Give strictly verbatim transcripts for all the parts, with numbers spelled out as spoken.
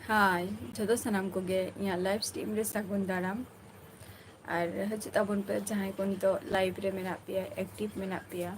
ᱦᱟᱭ, ᱡᱷᱚᱛᱚ ᱥᱟᱱᱟᱢ ᱠᱚᱜᱮ ᱤᱧᱟᱹᱜ live stream ᱨᱮ ᱥᱟᱹᱜᱩᱱ ᱫᱟᱨᱟᱢ᱾ ᱟᱨ ᱦᱤᱡᱩᱜ ᱛᱟᱵᱚᱱ ᱯᱮ, ᱡᱟᱦᱟᱸᱭ ᱠᱚ ᱱᱤᱛᱚᱜ live ᱨᱮ ᱢᱮᱱᱟᱜ ᱯᱮᱭᱟ, active ᱢᱮᱱᱟᱜ ᱯᱮᱭᱟ᱾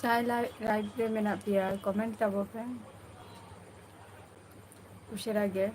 ᱡᱟᱦᱟᱸᱭ ᱞᱟᱭ-, live ᱨᱮ ᱢᱮᱱᱟᱜ ᱯᱮᱭᱟ, comment ᱛᱟᱵᱚ ᱯᱮ ᱩᱥᱟᱹᱨᱟ ᱜᱮ᱾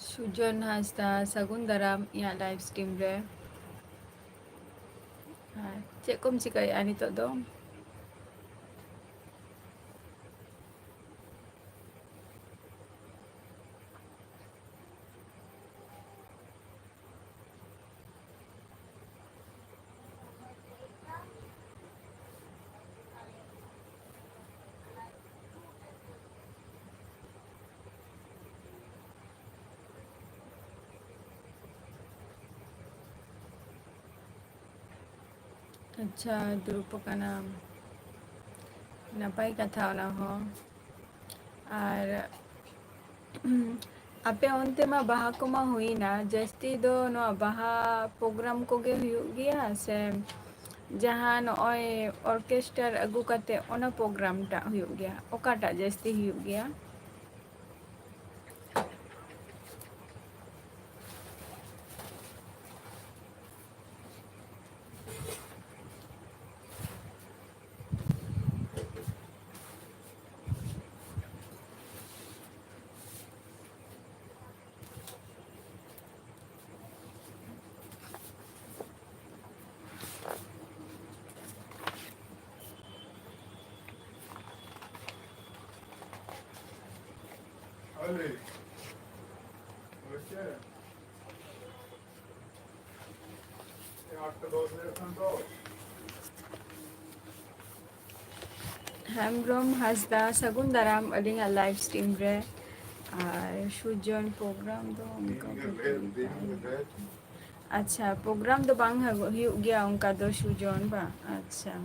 ᱥᱩᱡᱚᱱ ᱦᱟᱸᱥᱫᱟ, ᱥᱟᱹᱜᱩᱱ ᱫᱟᱨᱟᱢ ᱤᱧᱟᱹᱜ live stream ᱨᱮ᱾ ᱟᱨ ᱪᱮᱫ ᱠᱚᱢ ᱪᱤᱠᱟᱹᱭᱮᱫᱼᱟ ᱱᱤᱛᱚᱜ ᱫᱚ? ᱟᱪᱪᱷᱟ, ᱫᱩᱲᱩᱵ ᱟᱠᱟᱱᱟᱢ᱾ ᱱᱟᱯᱟᱭ ᱠᱟᱛᱷᱟ ᱚᱱᱟ ᱦᱚᱸ᱾ ᱟᱨ ᱟᱯᱮ ᱚᱱᱛᱮ ᱢᱟ ᱵᱟᱦᱟ ᱠᱚᱢᱟ ᱦᱩᱭᱱᱟ, ᱡᱟᱹᱥᱛᱤ ᱫᱚ ᱱᱚᱣᱟ ᱵᱟᱦᱟ program ᱠᱚᱜᱮ ᱦᱩᱭᱩᱜ ᱜᱮᱭᱟ ᱥᱮ ᱡᱟᱦᱟᱸ ᱱᱚᱜᱼᱚᱭ orchestra ᱟᱹᱜᱩ ᱠᱟᱛᱮ ᱚᱱᱟ program ᱴᱟᱜ ᱦᱩᱭᱩᱜ ᱜᱮᱭᱟ? ᱚᱠᱟᱴᱟᱜ ᱡᱟᱹᱥᱛᱤ ᱦᱩᱭᱩᱜ ᱜᱮᱭᱟ? ᱦᱮᱢᱵᱨᱚᱢ ᱦᱟᱸᱥᱫᱟ, ᱥᱟᱹᱜᱩᱱ ᱫᱟᱨᱟᱢ ᱟᱹᱞᱤᱧᱟᱜ live stream ᱨᱮ᱾ ᱟᱨ ᱥᱩᱡᱚᱱ, program ᱫᱚ ᱚᱱᱠᱟ ᱫᱚ ᱦᱩᱭᱩᱜ ᱜᱮᱭᱟ᱾ ᱟᱪᱪᱷᱟ, program ᱫᱚ ᱵᱟᱝ ᱦᱩᱭᱩᱜ ᱜᱮᱭᱟ ᱚᱱᱠᱟ ᱫᱚ ᱥᱩᱡᱚᱱ, ᱵᱟᱝ? ᱟᱪᱪᱷᱟ᱾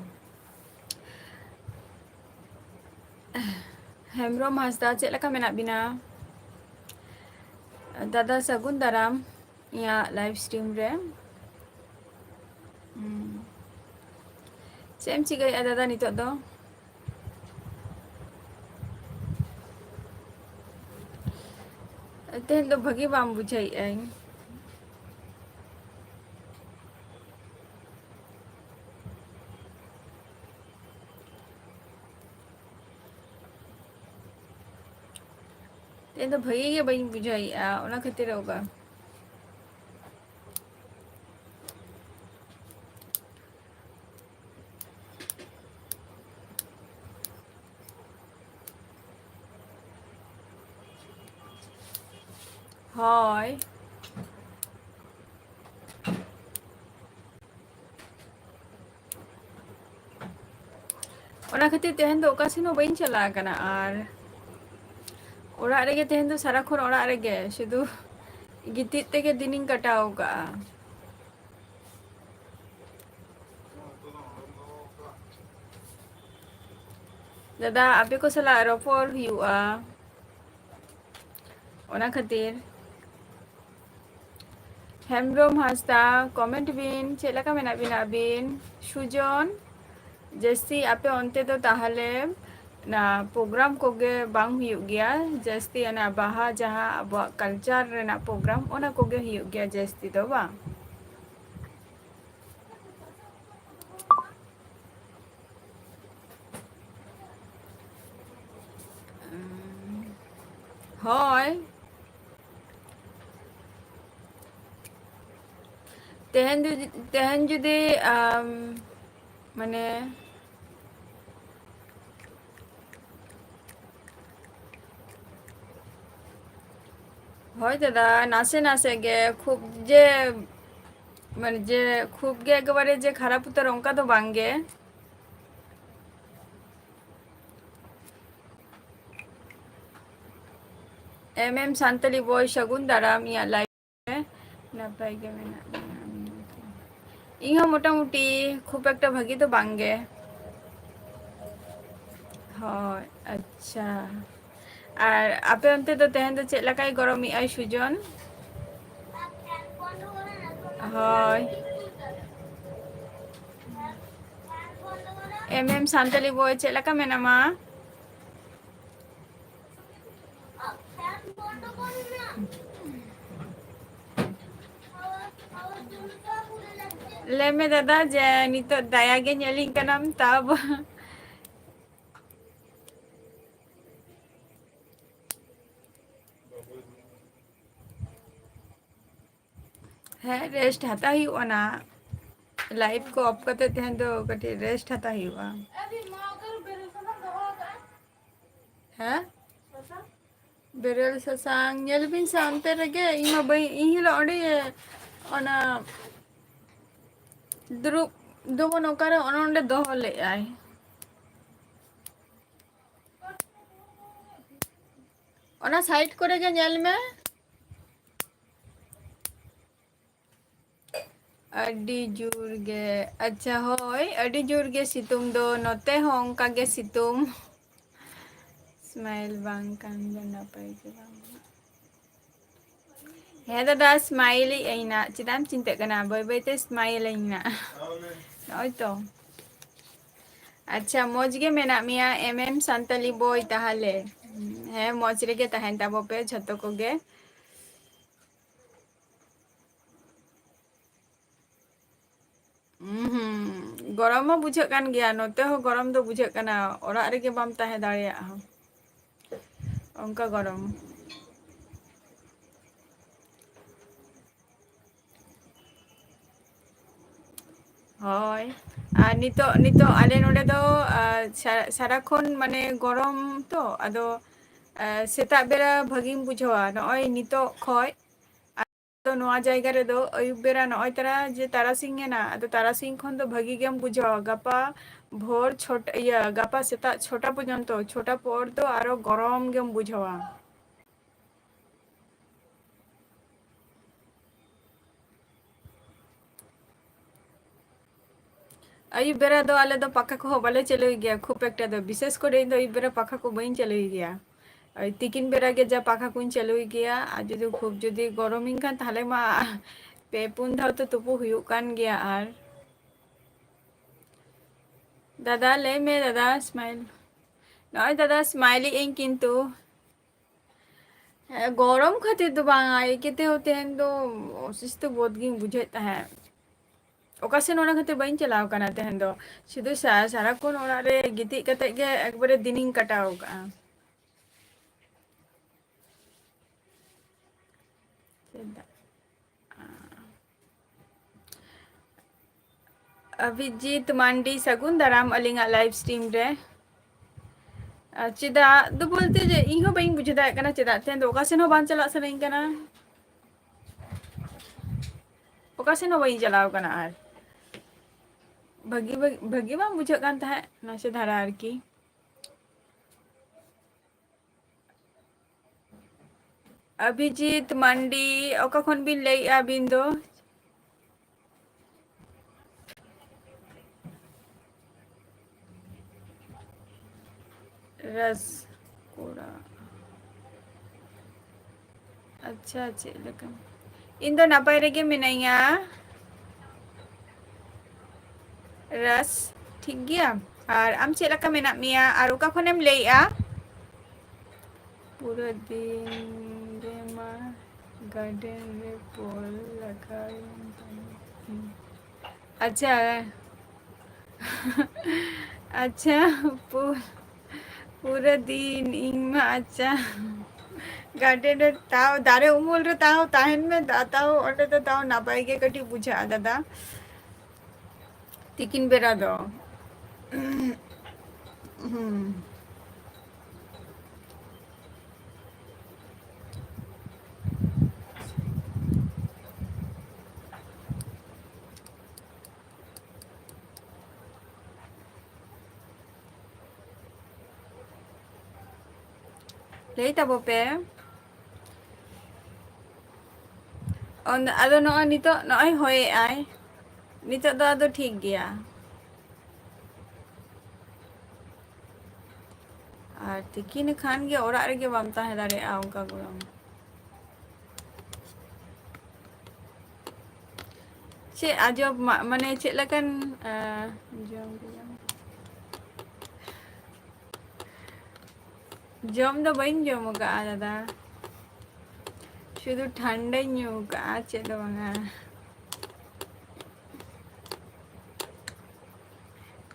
ᱦᱮᱢᱵᱨᱚᱢ ᱦᱟᱸᱥᱫᱟ, ᱪᱮᱫ ᱞᱮᱠᱟ ᱢᱮᱱᱟᱜ ᱵᱤᱱᱟ? ᱫᱟᱫᱟ, ᱥᱟᱹᱜᱩᱱ ᱫᱟᱨᱟᱢ ᱤᱧᱟᱹᱜ live stream ᱨᱮ᱾ ᱦᱩᱸ᱾ ᱪᱮᱫ ᱮᱢ ᱪᱤᱠᱟᱹᱭᱮᱫᱼᱟ ᱫᱟᱫᱟ ᱱᱤᱛᱚᱜ ᱫᱚ? ᱛᱮᱦᱮᱧ ᱫᱚ ᱵᱷᱟᱹᱜᱤ ᱵᱟᱢ ᱵᱩᱡᱷᱟᱹᱣᱮᱫᱼᱟᱹᱧ᱾ ᱛᱮᱦᱮᱧ ᱫᱚ ᱵᱷᱟᱹᱜᱤ ᱜᱮ ᱵᱟᱹᱧ ᱵᱩᱡᱷᱟᱹᱣᱮᱫᱼᱟ, ᱚᱱᱟ ᱠᱷᱟᱹᱛᱤᱨ ᱚᱱᱠᱟ᱾ ᱦᱳᱭ᱾ ᱚᱱᱟ ᱠᱷᱟᱹᱛᱤᱨ ᱛᱮᱦᱮᱧ ᱫᱚ ᱚᱠᱟ ᱥᱮᱱ ᱦᱚᱸ ᱵᱟᱹᱧ ᱪᱟᱞᱟᱣ ᱟᱠᱟᱱᱟ᱾ ᱟᱨ ᱚᱲᱟᱜ ᱨᱮᱜᱮ ᱛᱮᱦᱮᱧ ᱫᱚ ᱥᱟᱨᱟᱠᱷᱚᱱ ᱚᱲᱟᱜ ᱨᱮᱜᱮ ᱥᱩᱫᱷᱩ ᱜᱤᱛᱤᱡ ᱛᱮᱜᱮ ᱫᱤᱱᱤᱧ ᱠᱟᱴᱟᱣ ᱟᱠᱟᱫᱼᱟ᱾ ᱫᱟᱫᱟ, ᱟᱯᱮ ᱠᱚ ᱥᱟᱞᱟᱜ ᱨᱚᱯᱚᱲ ᱦᱩᱭᱩᱜᱼᱟ, ᱚᱱᱟ ᱠᱷᱟᱹᱛᱤᱨ᱾ ᱦᱮᱢᱵᱨᱚᱢ ᱦᱟᱸᱥᱫᱟ, comment ᱵᱤᱱ, ᱪᱮᱫ ᱞᱮᱠᱟ ᱢᱮᱱᱟᱜ ᱵᱤᱱᱟ ᱟᱹᱵᱤᱱ? ᱥᱩᱡᱚᱱ, ᱡᱟᱹᱥᱛᱤ ᱟᱯᱮ ᱚᱱᱛᱮ ᱫᱚ ᱛᱟᱦᱚᱞᱮ ᱚᱱᱟ program ᱠᱚᱜᱮ ᱵᱟᱝ ᱦᱩᱭᱩᱜ ᱜᱮᱭᱟ? ᱡᱟᱹᱥᱛᱤ ᱚᱱᱟ ᱵᱟᱦᱟ, ᱡᱟᱦᱟᱸ ᱟᱵᱚᱣᱟᱜ culture ᱨᱮᱱᱟᱜ program, ᱚᱱᱟ ᱠᱚᱜᱮ ᱦᱩᱭᱩᱜ ᱜᱮᱭᱟ ᱡᱟᱹᱥᱛᱤ ᱫᱚ, ᱵᱟᱝ? ᱦᱳᱭ, ᱛᱮᱦᱮᱧ ᱡᱩᱫᱤ, ᱛᱮᱦᱮᱧ ᱡᱩᱫᱤ, ᱟᱢ, ᱢᱟᱱᱮ, ᱦᱳᱭ ᱫᱟᱫᱟ, ᱱᱟᱥᱮ ᱱᱟᱥᱮ ᱜᱮ, ᱠᱷᱩᱵ ᱡᱮ, ᱢᱟᱱᱮ ᱡᱮ ᱠᱷᱩᱵ ᱜᱮ ᱮᱠᱮᱵᱟᱨᱮ ᱡᱮ ᱠᱷᱟᱨᱟᱯ ᱩᱛᱟᱹᱨ, ᱚᱱᱠᱟ ᱫᱚ ᱵᱟᱝ ᱜᱮ᱾ ᱮᱢ ᱮᱢ ᱥᱟᱱᱛᱟᱞᱤ ᱵᱚᱭ, ᱥᱟᱹᱜᱩᱱ ᱫᱟᱨᱟᱢ ᱤᱧᱟᱹᱜ live ᱨᱮ᱾ ᱱᱟᱯᱟᱭ ᱜᱮ ᱢᱮᱱᱟᱜ ᱞᱤᱧᱟ᱾ ᱤᱧ ᱦᱚᱸ ᱢᱚᱴᱟᱢᱩᱴᱤ ᱠᱷᱩᱵ ᱮᱠᱴᱟ ᱵᱷᱟᱹᱜᱤ ᱫᱚ ᱵᱟᱝ ᱜᱮ᱾ ᱦᱳᱭ, ᱟᱪᱪᱷᱟ᱾ ᱟᱨ ᱟᱯᱮ ᱚᱱᱛᱮ ᱫᱚ ᱛᱮᱦᱮᱧ ᱫᱚ ᱪᱮᱫ ᱞᱮᱠᱟᱭ ᱜᱚᱨᱚᱢᱮᱜᱼᱟᱭ ᱥᱩᱡᱚᱱ? ᱦᱳᱭ᱾ ᱮᱢ ᱮᱢ ᱥᱟᱱᱛᱟᱞᱤ ᱵᱚᱭ, ᱪᱮᱫ ᱞᱮᱠᱟ ᱢᱮᱱᱟᱢᱟ? ᱞᱟᱹᱭ ᱢᱮ ᱫᱟᱫᱟ, ᱡᱮ ᱱᱤᱛᱚᱜ ᱫᱟᱭᱟ ᱜᱮ ᱧᱮᱞᱤᱧ ᱠᱟᱱᱟᱢ ᱛᱟᱵ᱾ ᱦᱮᱸ, rest ᱦᱟᱛᱟᱣ ᱦᱩᱭᱩᱜᱼᱟ ᱱᱟ᱾ Live ᱠᱚ off ᱠᱟᱛᱮ ᱛᱮᱦᱮᱧ ᱫᱚ ᱠᱟᱹᱴᱤᱡ rest ᱦᱟᱛᱟᱣ ᱦᱩᱭᱩᱜᱼᱟ᱾ ᱦᱮᱸ? ᱵᱮᱨᱮᱞ ᱥᱟᱥᱟᱝ ᱧᱮᱞ ᱵᱤᱱ ᱥᱮ ᱚᱱᱛᱮ ᱨᱮᱜᱮ, ᱤᱧ ᱢᱟ ᱵᱟᱹᱧ, ᱤᱧ ᱦᱤᱞᱳᱜ ᱚᱸᱰᱮ ᱚᱱᱟ ᱫᱩᱲᱩᱵ ᱡᱮᱢᱚᱱ ᱚᱠᱟᱨᱮ ᱚᱱᱮ ᱚᱸᱰᱮ ᱫᱚᱦᱚ ᱞᱮᱫᱟᱭ᱾ ᱚᱱᱟ side ᱠᱚᱨᱮ ᱜᱮ ᱧᱮᱞ ᱢᱮ᱾ ᱟᱹᱰᱤ ᱡᱳᱨ ᱜᱮ, ᱟᱪᱪᱷᱟ, ᱦᱳᱭ, ᱟᱹᱰᱤ ᱡᱳᱨ ᱜᱮ ᱥᱤᱛᱩᱝ ᱫᱚ, ᱱᱚᱛᱮ ᱦᱚᱸ ᱚᱱᱠᱟ ᱜᱮ ᱥᱤᱛᱩᱝ᱾ ᱥᱢᱟᱭᱤᱞ ᱵᱟᱝ ᱠᱟᱱ ᱫᱚ ᱱᱟᱯᱟᱭ ᱜᱮ ᱵᱟᱝ᱾ ᱦᱮᱸ ᱫᱟᱫᱟ, ᱥᱢᱟᱭᱤᱞ ᱮᱫ ᱟᱹᱧ ᱱᱟᱜ, ᱪᱮᱫᱟᱜ ᱮᱢ ᱪᱤᱱᱛᱟᱹᱜ ᱠᱟᱱᱟ? ᱵᱟᱹᱭ ᱵᱟᱹᱭ ᱛᱮ ᱥᱢᱟᱭᱤᱞ ᱟᱹᱧ ᱱᱟᱜ᱾ ᱱᱚᱜᱼᱚᱭ ᱛᱚ᱾ ᱟᱪᱪᱷᱟ, ᱢᱚᱡᱽ ᱜᱮ ᱢᱮᱱᱟᱜ ᱢᱮᱭᱟ ᱮᱢ ᱮᱢ ᱥᱟᱱᱛᱟᱞᱤ ᱵᱳᱭ ᱛᱟᱦᱚᱞᱮ? ᱦᱮᱸ, ᱢᱚᱡᱽ ᱨᱮᱜᱮ ᱛᱟᱦᱮᱱ ᱛᱟᱵᱚ ᱯᱮ ᱡᱷᱚᱛᱚ ᱠᱚᱜᱮ᱾ ᱦᱩᱸ, ᱦᱩᱸ᱾ ᱜᱚᱨᱚᱢ ᱢᱟ ᱵᱩᱡᱷᱟᱹᱜ ᱠᱟᱱ ᱜᱮᱭᱟ, ᱱᱚᱛᱮ ᱦᱚᱸ ᱜᱚᱨᱚᱢ ᱫᱚ ᱵᱩᱡᱷᱟᱹᱜ ᱠᱟᱱᱟ, ᱚᱲᱟᱜ ᱨᱮᱜᱮ ᱵᱟᱢ ᱛᱟᱦᱮᱸ ᱫᱟᱲᱮᱭᱟᱜᱼᱟ᱾ ᱚᱱᱠᱟ ᱜᱚᱨᱚᱢ᱾ ᱦᱳᱭ᱾ ᱟᱨ ᱱᱤᱛᱚᱜ, ᱱᱤᱛᱚᱜ ᱟᱞᱮ ᱱᱚᱰᱮ ᱫᱚ, ᱟᱨ ᱥᱟ-, ᱥᱟᱨᱟᱠᱷᱚᱱ ᱢᱟᱱᱮ ᱜᱚᱨᱚᱢ ᱛᱚ, ᱟᱫᱚ, ᱟᱨ ᱥᱮᱛᱟᱜ ᱵᱮᱲᱟ ᱵᱷᱟᱹᱜᱤᱢ ᱵᱩᱡᱷᱟᱹᱣᱟ᱾ ᱱᱚᱜᱼᱚᱭ ᱱᱤᱛᱚᱜ ᱠᱷᱚᱡ ᱟᱫᱚ ᱱᱚᱣᱟ ᱡᱟᱭᱜᱟ ᱨᱮᱫᱚ ᱟᱹᱭᱩᱵ ᱵᱮᱲᱟ ᱱᱚᱜᱼᱚᱭ ᱛᱟᱨᱟ ᱡᱮ ᱛᱟᱨᱟᱥᱤᱧ ᱮᱱᱟ, ᱟᱫᱚ ᱛᱟᱨᱟᱥᱤᱧ ᱠᱷᱚᱱ ᱫᱚ ᱵᱷᱟᱹᱜᱤ ᱜᱮᱢ ᱵᱩᱡᱷᱟᱹᱣᱟ᱾ ᱜᱟᱯᱟ ᱵᱷᱳᱨ ᱪᱷᱚᱴᱟ, ᱤᱭᱟᱹ, ᱜᱟᱯᱟ ᱥᱮᱛᱟᱜ ᱪᱷᱚᱴᱟ ᱯᱚᱨᱡᱚᱱᱛᱚ, ᱪᱷᱚᱴᱟ ᱯᱚᱨ ᱫᱚ ᱟᱨᱚ ᱜᱚᱨᱚᱢ ᱜᱮᱢ ᱵᱩᱡᱷᱟᱹᱣᱟ᱾ ᱟᱹᱭᱩᱵ ᱵᱮᱲᱟ ᱫᱚ ᱟᱞᱮ ᱫᱚ ᱯᱟᱠᱷᱟ ᱠᱚᱦᱚᱸ ᱵᱟᱞᱮ ᱪᱟᱹᱞᱩᱭ ᱜᱮᱭᱟ ᱠᱷᱩᱵ ᱮᱠᱴᱟ ᱫᱚ, ᱵᱤᱥᱮᱥ ᱠᱚᱨᱮ ᱤᱧ ᱫᱚ ᱟᱹᱭᱩᱵ ᱵᱮᱲᱟ ᱯᱟᱠᱷᱟ ᱠᱚ ᱵᱟᱹᱧ ᱪᱟᱹᱞᱩᱭ ᱜᱮᱭᱟ᱾ ᱳᱭ ᱛᱤᱠᱤᱱ ᱵᱮᱲᱟ ᱜᱮ ᱡᱟ ᱯᱟᱠᱷᱟ ᱠᱚᱧ ᱪᱟᱹᱞᱩᱭ ᱜᱮᱭᱟ, ᱟᱨ ᱡᱩᱫᱤ ᱠᱷᱩᱵ ᱡᱩᱫᱤ ᱜᱚᱨᱚᱢᱤᱧ ᱠᱷᱟᱱ ᱛᱟᱦᱞᱮ ᱢᱟ ᱯᱮ ᱯᱩᱱ ᱫᱷᱟᱣ ᱛᱚ ᱛᱩᱯᱩ ᱦᱩᱭᱩᱜ ᱠᱟᱱ ᱜᱮᱭᱟ᱾ ᱟᱨ ᱫᱟᱫᱟ ᱞᱟᱹᱭ ᱢᱮ ᱫᱟᱫᱟ, ᱥᱢᱟᱭᱤᱞ᱾ ᱱᱚᱜᱼᱚᱭ ᱫᱟᱫᱟ, ᱥᱢᱟᱭᱤᱞ ᱮᱫ ᱟᱹᱧ ᱠᱤᱱᱛᱩ᱾ ᱦᱮᱸ, ᱜᱚᱨᱚᱢ ᱠᱷᱟᱹᱛᱤᱨ ᱫᱚ ᱵᱟᱝ, ᱮᱠᱮᱛᱮ ᱛᱮᱦᱮᱧ ᱫᱚ ᱚᱥᱩᱥᱛᱷᱚ ᱵᱳᱫᱷ ᱜᱤᱧ ᱵᱩᱡᱷᱟᱹᱣᱮᱫ ᱛᱟᱦᱮᱸᱫ᱾ ᱚᱠᱟ ᱥᱮᱱ ᱚᱱᱟ ᱠᱷᱟᱹᱛᱤᱨ ᱵᱟᱹᱧ ᱪᱟᱞᱟᱣ ᱠᱟᱱᱟ ᱛᱮᱦᱮᱧ ᱫᱚ᱾ ᱥᱩᱫᱷᱩ ᱥᱟ-, ᱥᱟᱨᱟᱠᱷᱚᱱ ᱚᱲᱟᱜ ᱨᱮ ᱜᱤᱛᱤᱡ ᱠᱟᱛᱮᱫ ᱜᱮ ᱮᱠᱵᱟᱨᱮ ᱫᱤᱱᱤᱧ ᱠᱟᱴᱟᱣ ᱠᱟᱜᱼᱟ᱾ ᱪᱮᱫᱟᱜ? ᱚᱵᱷᱤᱡᱤᱛ ᱢᱟᱱᱰᱤ, ᱥᱟᱹᱜᱩᱱ ᱫᱟᱨᱟᱢ ᱟᱹᱞᱤᱧᱟᱜ live stream ᱨᱮ᱾ ᱟᱨ ᱪᱮᱫᱟᱜ ᱫᱚ ᱵᱚᱞᱛᱮ ᱡᱮ ᱤᱧ ᱦᱚᱸ ᱵᱟᱹᱧ ᱵᱩᱡᱷᱟᱹᱣ ᱫᱟᱲᱮᱭᱟᱜ ᱠᱟᱱᱟ ᱪᱮᱫᱟᱜ ᱛᱮᱦᱮᱧ ᱫᱚ ᱚᱠᱟ ᱥᱮᱱ ᱦᱚᱸ ᱵᱟᱝ ᱪᱟᱞᱟᱜ ᱥᱟᱱᱟᱧ ᱠᱟᱱᱟ, ᱚᱠᱟ ᱥᱮᱱ ᱦᱚᱸ ᱵᱟᱹᱧ ᱪᱟᱞᱟᱣ ᱠᱟᱱᱟ᱾ ᱟᱨ ᱵᱷᱟᱹᱜᱤ, ᱵᱷᱟᱹᱜᱤ, ᱵᱷᱟᱹᱜᱤ ᱵᱟᱝ ᱵᱩᱡᱷᱟᱹᱜ ᱠᱟᱱ ᱛᱟᱦᱮᱸᱫ ᱱᱟᱥᱮ ᱫᱷᱟᱨᱟ ᱟᱨᱠᱤ᱾ ᱚᱵᱷᱤᱡᱤᱛ ᱢᱟᱱᱰᱤ, ᱚᱠᱟ ᱠᱷᱚᱱ ᱵᱤᱱ ᱞᱟᱹᱭᱮᱜᱼᱟ ᱟᱹᱵᱤᱱ ᱫᱚ? ᱨᱟᱥ-, ᱠᱚᱲᱟ᱾ ᱟᱪᱪᱷᱟ, ᱪᱮᱫ ᱞᱮᱠᱟ? ᱤᱧ ᱫᱚ ᱱᱟᱯᱟᱭ ᱨᱮᱜᱮ ᱢᱤᱱᱟᱹᱧᱟ᱾ ᱨᱟᱥ, ᱴᱷᱤᱠ ᱜᱮᱭᱟ᱾ ᱟᱨ ᱟᱢ ᱪᱮᱫ ᱞᱮᱠᱟ ᱢᱮᱱᱟᱜ ᱢᱮᱭᱟ? ᱟᱨ ᱚᱠᱟ ᱠᱷᱚᱱᱮᱢ ᱞᱟᱹᱭᱮᱜᱼᱟ? ᱯᱩᱨᱟᱹ ᱫᱤᱱ ᱨᱮᱢᱟ garden ᱨᱮ ᱵᱚᱞ ᱞᱟᱜᱟᱣ ᱮᱱ ᱛᱟᱢᱟ᱾ ᱟᱪᱪᱷᱟ᱾ ᱟᱪᱪᱷᱟ, ᱯᱩ-, ᱯᱩᱨᱟᱹ ᱫᱤᱱ ᱤᱧ ᱢᱟ, ᱟᱪᱪᱷᱟ, garden ᱨᱮ ᱛᱟᱣ, ᱫᱟᱨᱮ ᱩᱢᱩᱞ ᱨᱮ ᱛᱟᱣ ᱛᱟᱦᱮᱱ ᱢᱮ, ᱫᱟ-, ᱛᱟᱣ ᱚᱸᱰᱮ ᱫᱚ ᱛᱟᱣ ᱱᱟᱯᱟᱭ ᱜᱮ ᱠᱟᱹᱴᱤᱡ ᱵᱩᱡᱷᱟᱹᱜᱼᱟ, ᱫᱟᱫᱟ᱾ ᱛᱤᱠᱤᱱ ᱵᱮᱲᱟ ᱫᱚ᱾ ᱦᱩᱸ᱾ ᱞᱟᱹᱭ ᱛᱟᱵᱚ ᱯᱮ᱾ ᱚᱱ-, ᱟᱫᱚ ᱱᱚᱜᱼᱚᱭ ᱱᱤᱛᱚᱜ ᱱᱚᱜᱼᱚᱭ ᱦᱚᱭᱮᱜᱼᱟᱭ, ᱱᱤᱛᱚᱜ ᱫᱚ ᱟᱫᱚ ᱴᱷᱤᱠ ᱜᱮᱭᱟ᱾ ᱟᱨ ᱛᱤᱠᱤᱱ ᱠᱷᱟᱱ ᱜᱮ ᱚᱲᱟᱜ ᱨᱮᱜᱮ ᱵᱟᱢ ᱛᱟᱦᱮᱸ ᱫᱟᱲᱮᱭᱟᱜᱼᱟ ᱚᱱᱠᱟ ᱜᱚᱨᱚᱢ᱾ ᱪᱮᱫ ᱟᱡᱚᱵ ᱢᱟ-, ᱢᱟᱱᱮ ᱪᱮᱫ ᱞᱮᱠᱟᱱ, ᱟ, ᱡᱚᱢ ᱨᱮᱭᱟᱜ? ᱡᱚᱢ ᱫᱚ ᱵᱟᱹᱧ ᱡᱚᱢ ᱟᱠᱟᱫᱼᱟ ᱫᱟᱫᱟ, ᱥᱩᱫᱷᱩ ᱴᱷᱟᱱᱰᱟᱧ ᱧᱩ ᱟᱠᱟᱫᱼᱟ, ᱪᱮᱫ ᱫᱚ ᱵᱟᱝᱟ᱾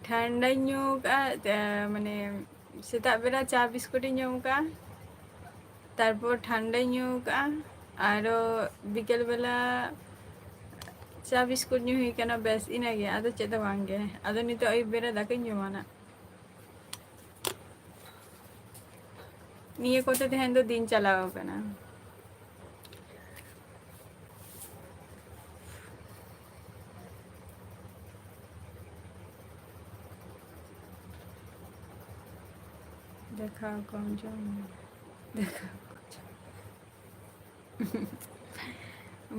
ᱴᱷᱟᱱᱰᱟᱧ ᱧᱩ ᱟᱠᱟᱫᱼᱟ, ᱮ, ᱢᱟᱱᱮ ᱥᱮᱛᱟᱜ ᱵᱮᱲᱟ ᱪᱟ ᱵᱤᱥᱠᱩᱴ ᱤᱧ ᱡᱚᱢ ᱟᱠᱟᱫᱼᱟ, ᱛᱟᱨᱯᱚᱨ ᱴᱷᱟᱱᱰᱟᱧ ᱧᱩ ᱟᱠᱟᱫᱼᱟ, ᱟᱨᱚ ᱵᱤᱠᱮᱞ ᱵᱮᱞᱟ ᱪᱟ ᱵᱤᱥᱠᱩᱴ ᱧᱩ ᱦᱩᱭ ᱟᱠᱟᱱᱟ, ᱵᱮᱥ ᱤᱱᱟᱹᱜᱮ, ᱟᱫᱚ ᱪᱮᱫ ᱫᱚ ᱵᱟᱝᱜᱮ᱾ ᱟᱫᱚ ᱱᱤᱛᱚᱜ ᱟᱹᱭᱩᱵ ᱵᱮᱲᱟ ᱫᱟᱠᱟᱧ ᱡᱚᱢᱟ ᱱᱟᱜ᱾ ᱱᱤᱭᱟᱹ ᱠᱚᱛᱮ ᱛᱮᱦᱮᱧ ᱫᱚ ᱫᱤᱱ ᱪᱟᱞᱟᱣ ᱟᱠᱟᱱᱟ᱾ ᱫᱮᱠᱷᱟᱣ ᱠᱚᱢ ᱡᱚᱢ ᱢᱮ᱾ ᱫᱮᱠᱷᱟᱣ ᱠᱚᱢ ᱡᱚᱢ᱾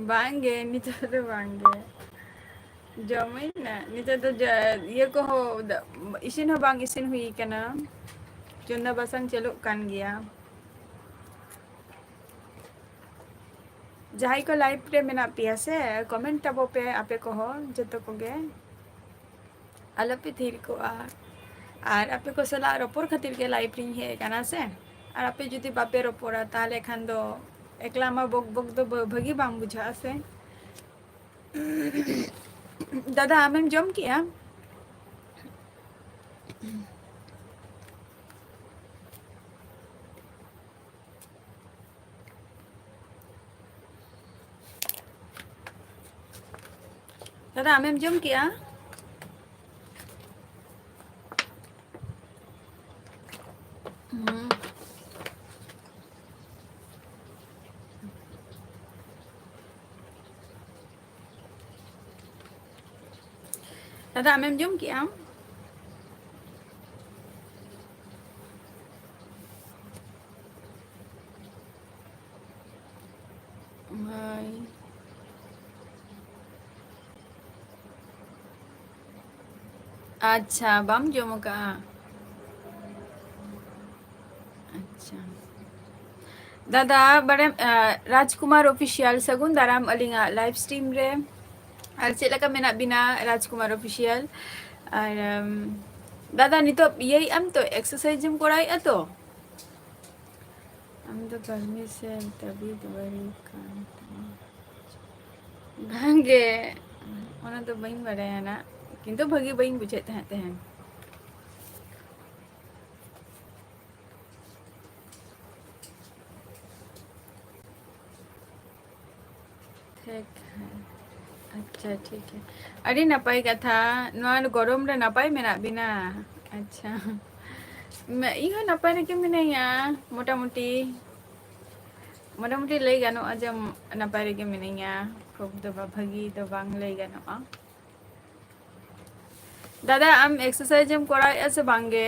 ᱵᱟᱝᱜᱮ, ᱱᱤᱛᱚᱜ ᱫᱚ ᱵᱟᱝᱜᱮ᱾ ᱡᱚᱢᱟᱹᱧ ᱱᱟ, ᱱᱤᱛᱚᱜ ᱫᱚ ᱡᱟ-, ᱤᱭᱟᱹ ᱠᱚᱦᱚᱸ ᱫᱟ-, ᱤᱥᱤᱱ ᱦᱚᱸ ᱵᱟᱝ ᱤᱥᱤᱱ ᱦᱩᱭ ᱠᱟᱱᱟ᱾ ᱪᱚᱸᱫᱟ ᱵᱟᱥᱟᱝ ᱪᱟᱹᱞᱩᱜ ᱠᱟᱱ ᱜᱮᱭᱟ᱾ ᱡᱟᱦᱟᱸᱭ ᱠᱚ live ᱨᱮ ᱢᱮᱱᱟᱜ ᱯᱮᱭᱟ ᱥᱮ, comment ᱛᱟᱵᱚ ᱯᱮ ᱟᱯᱮ ᱠᱚᱦᱚᱸ ᱡᱚᱛᱚ ᱠᱚᱜᱮ᱾ ᱟᱞᱚᱯᱮ ᱛᱷᱤᱨ ᱠᱚᱜᱼᱟ᱾ ᱟᱨ ᱟᱯᱮ ᱠᱚ ᱥᱟᱞᱟᱜ ᱨᱚᱯᱚᱲ ᱠᱷᱟᱹᱛᱤᱨ ᱜᱮ live ᱨᱤᱧ ᱦᱮᱡ ᱟᱠᱟᱱᱟ ᱥᱮ᱾ ᱟᱨ ᱟᱯᱮ ᱡᱩᱫᱤ ᱵᱟᱯᱮ ᱨᱚᱯᱚᱲᱟ, ᱛᱟᱦᱚᱞᱮ ᱠᱷᱟᱱ ᱫᱚ ᱮᱠᱞᱟ ᱢᱟ ᱵᱚᱠ ᱵᱚᱠ ᱫᱚ ᱵᱷᱟᱹ-, ᱵᱷᱟᱹᱜᱤ ᱵᱟᱝ ᱵᱩᱡᱷᱟᱹᱜᱼᱟ ᱥᱮ᱾ ᱫᱟᱫᱟ, ᱟᱢᱮᱢ ᱡᱚᱢ ᱠᱮᱜᱼᱟ? ᱫᱟᱫᱟ, ᱟᱢᱮᱢ ᱡᱚᱢ ᱠᱮᱜᱼᱟ? ᱦᱩᱸ᱾ ᱫᱟᱫᱟ, ᱟᱢᱮᱢ ᱡᱚᱢ ᱠᱮᱜᱼᱟ? ᱦᱳᱭ᱾ ᱟᱪᱪᱷᱟ, ᱵᱟᱢ ᱡᱚᱢ ᱟᱠᱟᱜᱼᱟ? ᱟᱪᱪᱷᱟ᱾ ᱫᱟᱫᱟ, ᱵᱟᱲᱟᱭᱟᱢ, ᱟ, ᱨᱟᱡᱽᱠᱩᱢᱟᱨ Official, ᱥᱟᱹᱜᱩᱱ ᱫᱟᱨᱟᱢ ᱟᱹᱞᱤᱧᱟᱜ live stream ᱨᱮ᱾ ᱟᱨ ᱪᱮᱫ ᱞᱮᱠᱟ ᱢᱮᱱᱟᱜ ᱵᱤᱱᱟ, ᱨᱟᱡᱽᱠᱩᱢᱟᱨ Official? ᱟᱨ, ᱟᱢ, ᱫᱟᱫᱟ, ᱱᱤᱛᱚᱜ ᱤᱭᱟᱹᱭᱮᱫ ᱟᱢ ᱛᱚ, exercise ᱮᱢ ᱠᱚᱨᱟᱣᱮᱫᱼᱟ ᱛᱚ? ᱟᱢ ᱫᱚ ᱠᱟᱹᱲᱢᱤ ᱥᱮ ᱛᱟᱹᱵᱤᱫ ᱵᱟᱹᱲᱤᱡ ᱠᱟᱱ ᱛᱟᱢᱟ? ᱵᱟᱝᱜᱮ, ᱚᱱᱟ ᱫᱚ ᱵᱟᱹᱧ ᱵᱟᱲᱟᱭᱟ ᱱᱟᱜ, ᱠᱤᱱᱛᱩ ᱵᱷᱟᱹᱜᱤ ᱵᱟᱹᱧ ᱵᱩᱡᱷᱟᱹᱣᱮᱫ ᱛᱟᱦᱮᱸᱫ ᱛᱮᱦᱮᱧ᱾ ᱴᱷᱤᱠ ᱦᱮᱸ᱾ ᱟᱪᱪᱷᱟ, ᱴᱷᱤᱠ ᱦᱮᱸ᱾ ᱟᱹᱰᱤ ᱱᱟᱯᱟᱭ ᱠᱟᱛᱷᱟ, ᱱᱚᱣᱟ ᱜᱚᱨᱚᱢ ᱨᱮ ᱱᱟᱯᱟᱭ ᱢᱮᱱᱟᱜ ᱵᱤᱱᱟ? ᱟᱪᱪᱷᱟ᱾ ᱢᱮ-, ᱤᱧ ᱦᱚᱸ ᱱᱟᱯᱟᱭ ᱨᱮᱜᱮ ᱢᱤᱱᱟᱹᱧᱟ, ᱢᱚᱴᱟᱢᱩᱴᱤ᱾ ᱢᱚᱴᱟᱢᱩᱴᱤ ᱞᱟᱹᱭ ᱜᱟᱱᱚᱜᱼᱟ ᱡᱮ ᱱᱟᱯᱟᱭ ᱨᱮᱜᱮ ᱢᱤᱱᱟᱹᱧᱟ, ᱠᱷᱩᱵ ᱫᱚ ᱵᱟ-, ᱵᱷᱟᱹᱜᱤ ᱫᱚ ᱵᱟᱝ ᱞᱟᱹᱭ ᱜᱟᱱᱚᱜᱼᱟ᱾ ᱫᱟᱫᱟ, ᱟᱢ exercise ᱮᱢ ᱠᱚᱨᱟᱣᱮᱫᱼᱟ ᱥᱮ ᱵᱟᱝ ᱜᱮ?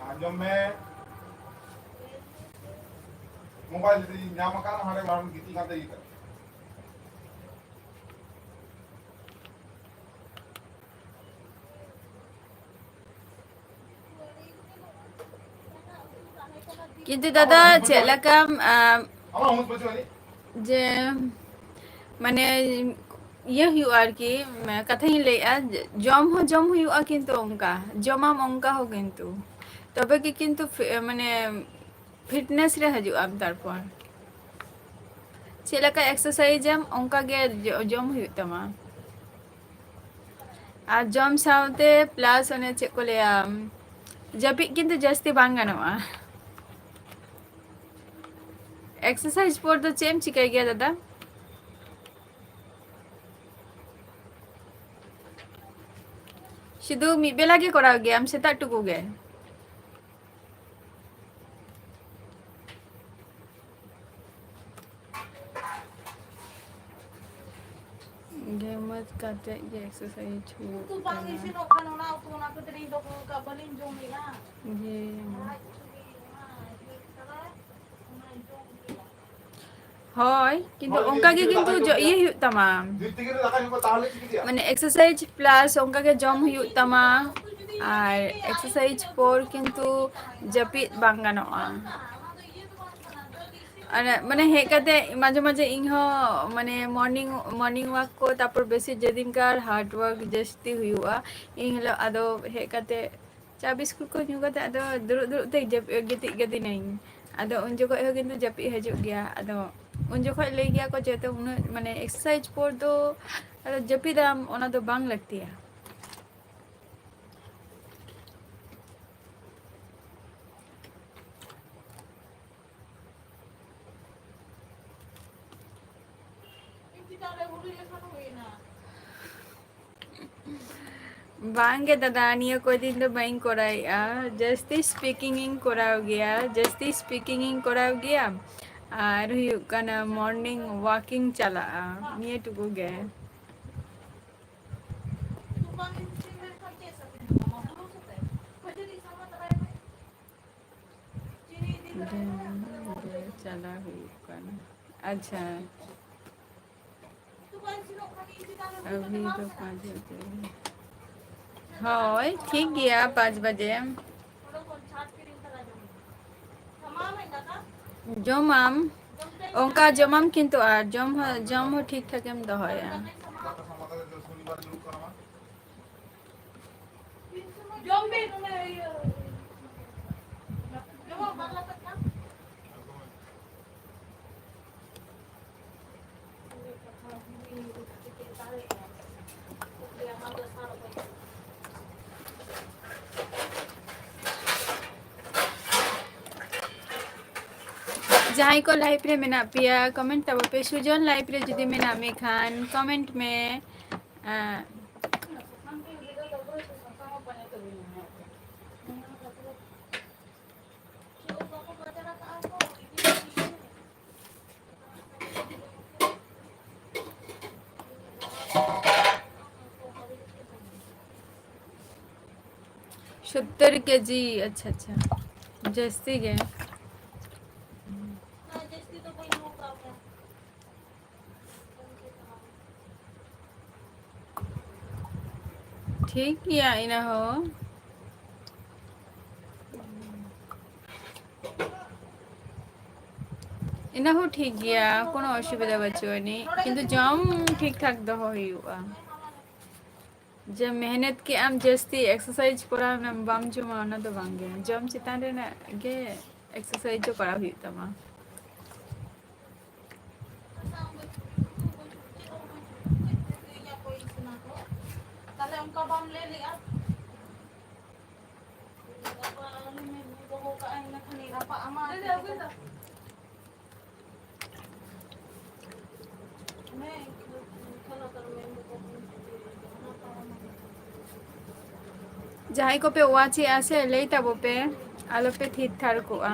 ᱟᱸᱡᱚᱢ ᱢᱮ᱾ mobile ᱡᱩᱫᱤ ᱧᱟᱢ ᱟᱠᱟᱱᱟ, ᱦᱟᱸᱰᱮ ᱵᱟᱢ ᱜᱤᱛᱤᱡ ᱠᱟᱱ ᱛᱮ ᱤᱭᱟᱹ ᱠᱟᱜ᱾ ᱠᱤᱱᱛᱩ ᱫᱟᱫᱟ, ᱪᱮᱫ ᱞᱮᱠᱟᱢ, ᱟᱢ, ᱡᱮ, ᱢᱟᱱᱮ, ᱤᱭᱟᱹ ᱦᱩᱭᱩᱜᱼᱟ ᱟᱨᱠᱤ, ᱢᱟᱱᱮ, ᱠᱟᱛᱷᱟᱧ ᱞᱟᱹᱭᱮᱜᱼᱟ, ᱡᱮ ᱡᱚᱢ ᱦᱚᱸ ᱡᱚᱢ ᱦᱩᱭᱩᱜᱼᱟ, ᱠᱤᱱᱛᱩ ᱚᱱᱠᱟ ᱡᱚᱢᱟᱢ ᱚᱱᱠᱟ ᱦᱚᱸ ᱠᱤᱱᱛᱩ, ᱛᱚᱵᱮ ᱜᱮ ᱠᱤᱱᱛᱩ ᱯᱷᱤ-, ᱢᱟᱱᱮ, fitness ᱨᱮ ᱦᱤᱡᱩᱜ ᱟᱢ᱾ ᱛᱟᱨᱯᱚᱨ ᱪᱮᱫ ᱞᱮᱠᱟ exercise ᱟᱢ, ᱚᱱᱠᱟ ᱜᱮ ᱡᱚ-, ᱡᱚᱢ ᱦᱩᱭᱩᱜ ᱛᱟᱢᱟ᱾ ᱟᱨ ᱡᱚᱢ ᱥᱟᱶᱛᱮ plus ᱚᱱᱮ ᱪᱮᱫ ᱠᱚ ᱞᱟᱹᱭᱟ, ᱡᱟᱹᱯᱤᱫ ᱠᱤᱱᱛᱩ ᱡᱟᱹᱥᱛᱤ ᱵᱟᱝ ᱜᱟᱱᱚᱜᱼᱟ᱾ Exercise ᱯᱚᱨ ᱫᱚ ᱪᱮᱫ ᱮᱢ ᱪᱤᱠᱟᱹᱭ ᱜᱮᱭᱟ ᱫᱟᱫᱟ? ᱥᱩᱫᱷᱩ ᱢᱤᱫ ᱵᱮᱞᱟ ᱜᱮ ᱠᱚᱨᱟᱣ ᱜᱮᱭᱟᱢ, ᱥᱮᱛᱟᱜ ᱴᱩᱠᱩ ᱜᱮ? ᱜᱮᱢᱮᱨ ᱠᱟᱛᱮ ᱜᱮ exercise ᱦᱩᱭᱩᱜ ᱩᱛᱩ ᱵᱟᱝ ᱠᱟᱱᱟ᱾ ᱤᱥᱤᱱᱚᱜ ᱠᱷᱟᱱ ᱚᱱᱟ ᱩᱛᱩ ᱚᱱᱟ ᱠᱷᱟᱹᱛᱤᱨ ᱤᱧ ᱫᱚᱦᱚ ᱟᱠᱟᱫ, ᱵᱟᱹᱞᱤᱧ ᱡᱚᱢᱮᱜᱼᱟ᱾ ᱡᱮ ᱞᱟᱡ ᱪᱷᱩᱞᱤ, ᱚᱱᱟ ᱤᱭᱟᱹ ᱠᱟᱫᱟ, ᱚᱱᱟ ᱡᱚᱢ ᱦᱩᱭᱩᱜᱼᱟ᱾ ᱦᱳᱭ, ᱠᱤᱱᱛᱩ ᱚᱱᱠᱟ ᱜᱮ ᱠᱤᱱᱛᱩ ᱡᱚ-, ᱤᱭᱟᱹ ᱦᱩᱭᱩᱜ ᱛᱟᱢᱟ᱾ ᱢᱟᱱᱮ exercise plus ᱚᱱᱠᱟ ᱜᱮ ᱡᱚᱢ ᱦᱩᱭᱩᱜ ᱛᱟᱢᱟ᱾ ᱟᱨ exercise ᱯᱚᱨ ᱠᱤᱱᱛᱩ ᱡᱟᱹᱯᱤᱫ ᱵᱟᱝ ᱜᱟᱱᱚᱜᱼᱟ᱾ ᱟᱨ ᱢᱟᱱᱮ ᱦᱮᱡ ᱠᱟᱛᱮ ᱢᱟᱡᱷᱮ ᱢᱟᱡᱷᱮ ᱤᱧ ᱦᱚᱸ ᱢᱟᱱᱮ morning, morning walk ᱠᱚ, ᱛᱟᱯᱚᱨ ᱵᱮᱥᱤ ᱡᱮᱫᱤᱱᱠᱟᱨ hard work ᱡᱟᱹᱥᱛᱤ ᱦᱩᱭᱩᱜᱼᱟ, ᱤᱱ ᱦᱤᱞᱳᱜ ᱟᱫᱚ ᱦᱮᱡ ᱠᱟᱛᱮ ᱪᱟ ᱵᱤᱥᱠᱩᱴ ᱠᱚ ᱧᱩ ᱠᱟᱛᱮ ᱟᱫᱚ ᱫᱩᱲᱩᱵ ᱫᱩᱲᱩᱵ ᱛᱮ ᱡᱟᱹᱯ-, ᱜᱤᱛᱤᱡ ᱜᱤᱛᱤᱡ ᱱᱟᱹᱧ᱾ ᱟᱫᱚ ᱩᱱ ᱡᱚᱠᱷᱚᱡ ᱦᱚᱸ ᱠᱤᱱᱛᱩ ᱡᱟᱹᱯᱤᱫ ᱦᱤᱡᱩᱜ ᱜᱮᱭᱟ᱾ ᱟᱫᱚ ᱩᱱ ᱡᱚᱠᱷᱚᱡ ᱞᱟᱹᱭ ᱜᱮᱭᱟ ᱠᱚ ᱡᱮ, "ᱛᱚ ᱩᱱᱟᱹᱜ ᱢᱟᱱᱮ exercise ᱯᱚᱨ ᱫᱚ ᱟᱫᱚ ᱡᱟᱹᱯᱤᱫᱟᱢ, ᱚᱱᱟ ᱫᱚ ᱵᱟᱝ ᱞᱟᱹᱠᱛᱤᱭᱟ᱾" ᱵᱟᱝ ᱜᱮ ᱫᱟᱫᱟ, ᱱᱤᱭᱟᱹ ᱠᱚ ᱫᱤᱱ ᱫᱚ ᱵᱟᱹᱧ ᱠᱚᱨᱟᱣᱮᱫᱼᱟ᱾ ᱡᱟᱹᱥᱛᱤ speaking ᱤᱧ ᱠᱚᱨᱟᱣ ᱜᱮᱭᱟ, ᱡᱟᱹᱥᱛᱤ speaking ᱤᱧ ᱠᱚᱨᱟᱣ ᱜᱮᱭᱟ᱾ ᱟᱨ ᱦᱩᱭᱩᱜ ᱠᱟᱱᱟ morning walk ᱤᱧ ᱪᱟᱞᱟᱜᱼᱟ, ᱱᱤᱭᱟᱹ ᱴᱩᱠᱩ ᱜᱮ᱾ ᱰᱮᱢ ᱨᱮ ᱪᱟᱞᱟᱣ ᱦᱩᱭᱩᱜ ᱠᱟᱱᱟ᱾ ᱟᱪᱪᱷᱟ, ᱟᱵᱷᱤ ᱫᱚ ᱯᱟᱸᱪ ᱵᱟᱡᱮ᱾ ᱦᱳᱭ, ᱴᱷᱤᱠ ᱜᱮᱭᱟ, ᱯᱟᱸᱪ ᱵᱟᱡᱮ᱾ ᱡᱚᱢᱟᱢ, ᱚᱱᱠᱟ ᱡᱚᱢᱟᱢ, ᱠᱤᱱᱛᱩ ᱟᱨ ᱡᱚᱢ ᱦᱚᱸ, ᱡᱚᱢ ᱦᱚᱸ ᱴᱷᱤᱠ ᱴᱷᱟᱠᱮᱢ ᱫᱚᱦᱚᱭᱟ᱾ ᱡᱟᱦᱟᱸᱭ ᱠᱚ live ᱨᱮ ᱢᱮᱱᱟᱜ ᱯᱮᱭᱟ, comment ᱛᱟᱵᱚ ᱯᱮ᱾ ᱥᱩᱡᱚᱱ, live ᱨᱮ ᱡᱩᱫᱤ ᱢᱮᱱᱟᱜ ᱢᱮ ᱠᱷᱟᱱ comment ᱢᱮ᱾ ᱟᱸ, ᱥᱳᱛᱛᱳᱨ ᱠᱮᱡᱤ, ᱟᱪᱪᱷᱟ, ᱟᱪᱪᱷᱟ, ᱡᱟᱹᱥᱛᱤ ᱜᱮ᱾ ᱴᱷᱤᱠ ᱜᱮᱭᱟ, ᱤᱱᱟᱹ ᱦᱚᱸ᱾ ᱤᱱᱟᱹ ᱦᱚᱸ ᱴᱷᱤᱠ ᱜᱮᱭᱟ, ᱠᱳᱱᱳ ᱚᱥᱩᱵᱤᱫᱷᱟ ᱵᱟᱹᱪᱩᱜ ᱟᱹᱱᱤᱡ, ᱠᱤᱱᱛᱩ ᱡᱚᱢ ᱴᱷᱤᱠ ᱴᱷᱟᱠ ᱫᱚᱦᱚ ᱦᱩᱭᱩᱜᱼᱟ᱾ ᱡᱮ ᱢᱮᱦᱱᱮᱛ ᱠᱮᱜ ᱟᱢ ᱡᱟᱹᱥᱛᱤ, exercise ᱠᱚᱨᱟᱣ ᱱᱟᱢ, ᱵᱟᱢ ᱡᱚᱢᱟ, ᱚᱱᱟ ᱫᱚ ᱵᱟᱝ ᱜᱮ᱾ ᱡᱚᱢ ᱪᱮᱛᱟᱱ ᱨᱮᱱᱟᱜ ᱜᱮ exercise ᱫᱚ ᱠᱚᱨᱟᱣ ᱦᱩᱭᱩᱜ ᱛᱟᱢᱟ᱾ ᱛᱟᱦᱞᱮ ᱚᱱᱠᱟ ᱵᱟᱢ ᱞᱟᱹᱭ ᱞᱮᱜᱼᱟ᱾ ᱫᱚᱦᱚ ᱠᱟᱜᱼᱟ, ᱤᱱᱟᱹ ᱠᱷᱟᱱᱤᱧ ᱨᱟᱯᱟᱜ ᱟᱢᱟ᱾ ᱡᱟᱦᱟᱸᱭ ᱠᱚᱯᱮ watch ᱮᱜᱼᱟ ᱥᱮ, ᱞᱟᱹᱭ ᱛᱟᱵᱚ ᱯᱮ, ᱟᱞᱚᱯᱮ ᱛᱷᱤᱨ ᱛᱷᱟᱨ ᱠᱚᱜᱼᱟ᱾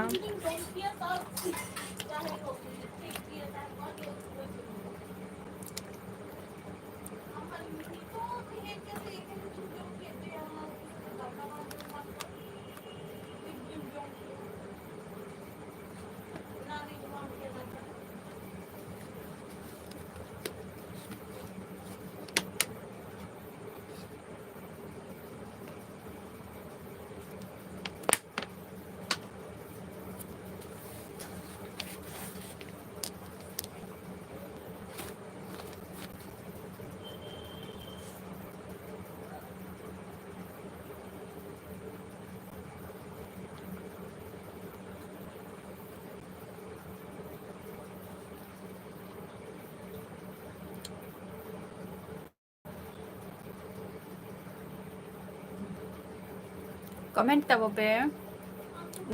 ᱠᱚᱢᱮᱱᱴ ᱛᱟᱵᱚ ᱯᱮ᱾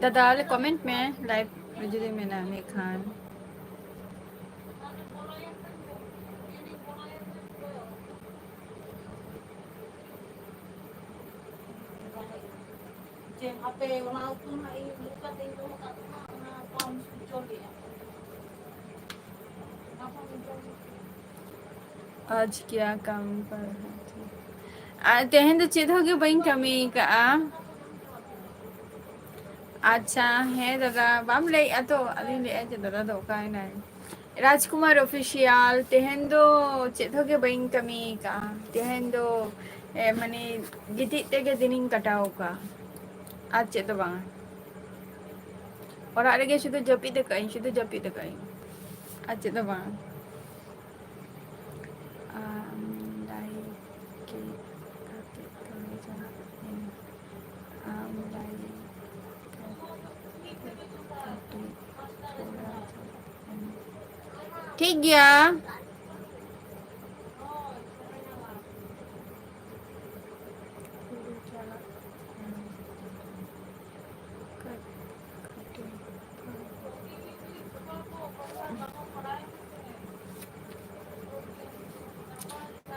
ᱫᱟᱫᱟ, ᱚᱞᱮ ᱠᱚᱢᱮᱱᱴ ᱢᱮ, ᱞᱟᱭᱤᱵᱷ ᱨᱮ ᱡᱩᱫᱤ ᱢᱮᱱᱟᱜ ᱢᱮ ᱠᱷᱟᱱ᱾ ᱡᱮ ᱦᱟᱯᱮ ᱚᱱᱟ ᱩᱛᱩ ᱨᱮᱱᱟᱜ ᱤᱧ ᱩᱛᱩ ᱠᱟᱛᱮ ᱤᱧ ᱫᱚᱦᱚ ᱠᱟᱜ ᱛᱟᱢᱟ, ᱚᱱᱟ ᱵᱟᱢ ᱥᱩᱨ ᱦᱚᱪᱚ ᱞᱮᱜᱼᱟ᱾ ᱚᱱᱟ ᱠᱚ ᱩᱛᱩ ᱟᱡᱽ ᱠᱭᱟ ᱠᱟᱢ ᱠᱟᱨ ᱨᱟᱦᱟ ᱛᱷᱟ? ᱟᱨ ᱛᱮᱦᱮᱧ ᱫᱚ ᱪᱮᱫ ᱦᱚᱸ ᱜᱮ ᱵᱟᱹᱧ ᱠᱟᱹᱢᱤ ᱠᱟᱜᱼᱟ᱾ ᱟᱪᱪᱷᱟ, ᱦᱮᱸ ᱫᱟᱫᱟ, ᱵᱟᱢ ᱞᱟᱹᱭᱮᱜᱼᱟ ᱛᱚ? ᱟᱫᱚᱧ ᱞᱟᱹᱭᱮᱜᱼᱟ ᱡᱮ ᱫᱟᱫᱟ ᱫᱚ ᱚᱠᱟᱭᱮᱱᱟᱭ? ᱨᱟᱡᱽᱠᱩᱢᱟᱨ ᱚᱯᱷᱤᱥᱤᱭᱟᱞ, ᱛᱮᱦᱮᱧ ᱫᱚ ᱪᱮᱫ ᱦᱚᱸ ᱜᱮ ᱵᱟᱹᱧ ᱠᱟᱹᱢᱤ ᱠᱟᱜᱼᱟ᱾ ᱛᱮᱦᱮᱧ ᱫᱚ, ᱮ, ᱢᱟᱱᱮ, ᱜᱤᱛᱤᱡ ᱛᱮᱜᱮ ᱫᱤᱱᱤᱧ ᱠᱟᱴᱟᱣ ᱠᱟᱜᱼᱟ, ᱟᱨ ᱪᱮᱫ ᱫᱚ ᱵᱟᱝᱟ᱾ ᱚᱲᱟᱜ ᱨᱮᱜᱮ ᱥᱩᱫᱷᱩ ᱡᱟᱹᱯᱤᱫ ᱟᱠᱟᱜᱼᱟᱹᱧ, ᱥᱩᱫᱷᱩ ᱡᱟᱹᱯᱤᱫ ᱟᱠᱟᱜᱼᱟᱹᱧ, ᱟᱨ ᱪᱮᱫ ᱦᱚᱸ ᱵᱟᱝ᱾ ᱟᱢ ᱞᱟᱭᱤᱵᱷ ᱠᱮᱫ ᱠᱟᱛᱮ ᱛᱷᱚᱲᱟ ᱪᱟᱞᱟᱜ ᱢᱮ᱾ ᱟᱢ ᱞᱟᱭᱤᱵᱷ ᱠᱟᱛᱮ ᱛᱷᱚᱲᱟ ᱪᱟᱞᱟᱜ ᱢᱮ᱾ ᱴᱷᱤᱠ ᱜᱮᱭᱟ᱾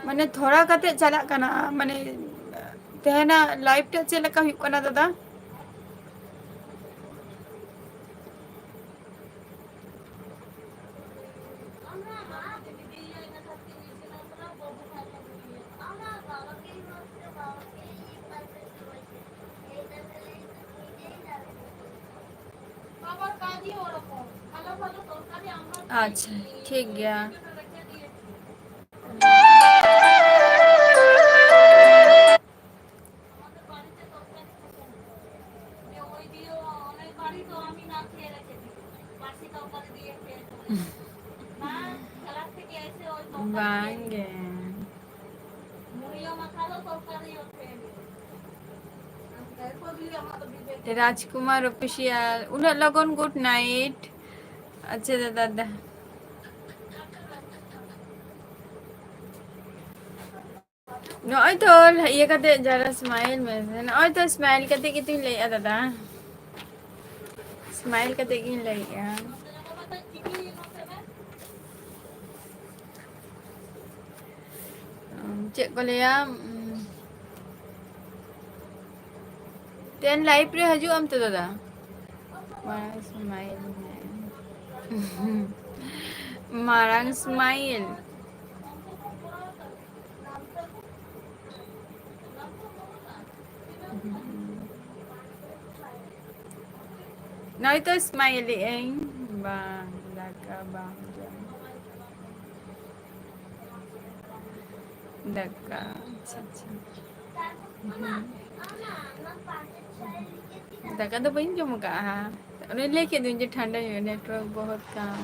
ᱢᱟᱱᱮ ᱛᱷᱚᱲᱟ ᱠᱟᱛᱮ ᱪᱟᱞᱟᱜ ᱠᱟᱱᱟ, ᱢᱟᱱᱮ ᱛᱮᱦᱮᱧᱟᱜ ᱞᱟᱭᱤᱵᱷ ᱴᱟᱜ ᱪᱮᱫ ᱞᱮᱠᱟ ᱦᱩᱭᱩᱜ ᱠᱟᱱᱟ ᱫᱟᱫᱟ? ᱟᱪᱪᱷᱟ, ᱴᱷᱤᱠ ᱜᱮᱭᱟ᱾ ᱵᱟᱝ ᱜᱮ᱾ ᱨᱟᱡᱽᱠᱩᱢᱟᱨ ᱚᱯᱷᱤᱥᱤᱭᱟᱞ, ᱩᱱᱟᱹᱜ ᱞᱚᱜᱚᱱ ᱜᱩᱰ ᱱᱟᱭᱤᱴ᱾ ᱟᱪᱪᱷᱟ ᱫᱟᱫᱟ, ᱫᱟ᱾ ᱱᱚᱜᱼᱚᱭ ᱛᱚ ᱤᱭᱟᱹ ᱠᱟᱛᱮ ᱡᱟᱨᱟ smile ᱢᱮ᱾ ᱱᱚᱜᱼᱚᱭ ᱛᱚ smile ᱠᱟᱛᱮ ᱜᱮᱛᱚᱧ ᱞᱟᱹᱭᱮᱫᱼᱟ ᱫᱟᱫᱟ, smile ᱠᱟᱛᱮ ᱜᱤᱧ ᱞᱟᱹᱭᱮᱫᱼᱟ᱾ ᱪᱮᱫ ᱠᱚ ᱞᱟᱹᱭᱟ, ᱛᱮᱱ live ᱨᱮ ᱦᱤᱡᱩᱜ ᱟᱢ ᱛᱚ ᱫᱟᱫᱟ? ᱢᱟᱨᱟᱝ smile ᱢᱮ᱾ ᱢᱟᱨᱟᱝ smile᱾ ᱱᱚᱜᱼᱚᱭ ᱛᱚ smile ᱮᱫ ᱟᱹᱧ᱾ ᱵᱟᱝ, ᱫᱟᱠᱟ ᱵᱟᱝ ᱡᱚᱢ᱾ ᱫᱟᱠᱟ, ᱟᱪᱪᱷᱟ, ᱟᱪᱪᱷᱟ᱾ ᱦᱩᱸ᱾ ᱫᱟᱠᱟ ᱫᱚ ᱵᱟᱹᱧ ᱡᱚᱢ ᱟᱠᱟᱫᱼᱟ᱾ ᱚᱱᱮ ᱞᱟᱹᱭ ᱠᱮᱫ ᱫᱩᱧ ᱡᱮ ᱴᱷᱟᱱᱰᱟ ᱧᱚᱜ, network ᱵᱚᱦᱩᱛ ᱠᱟᱢ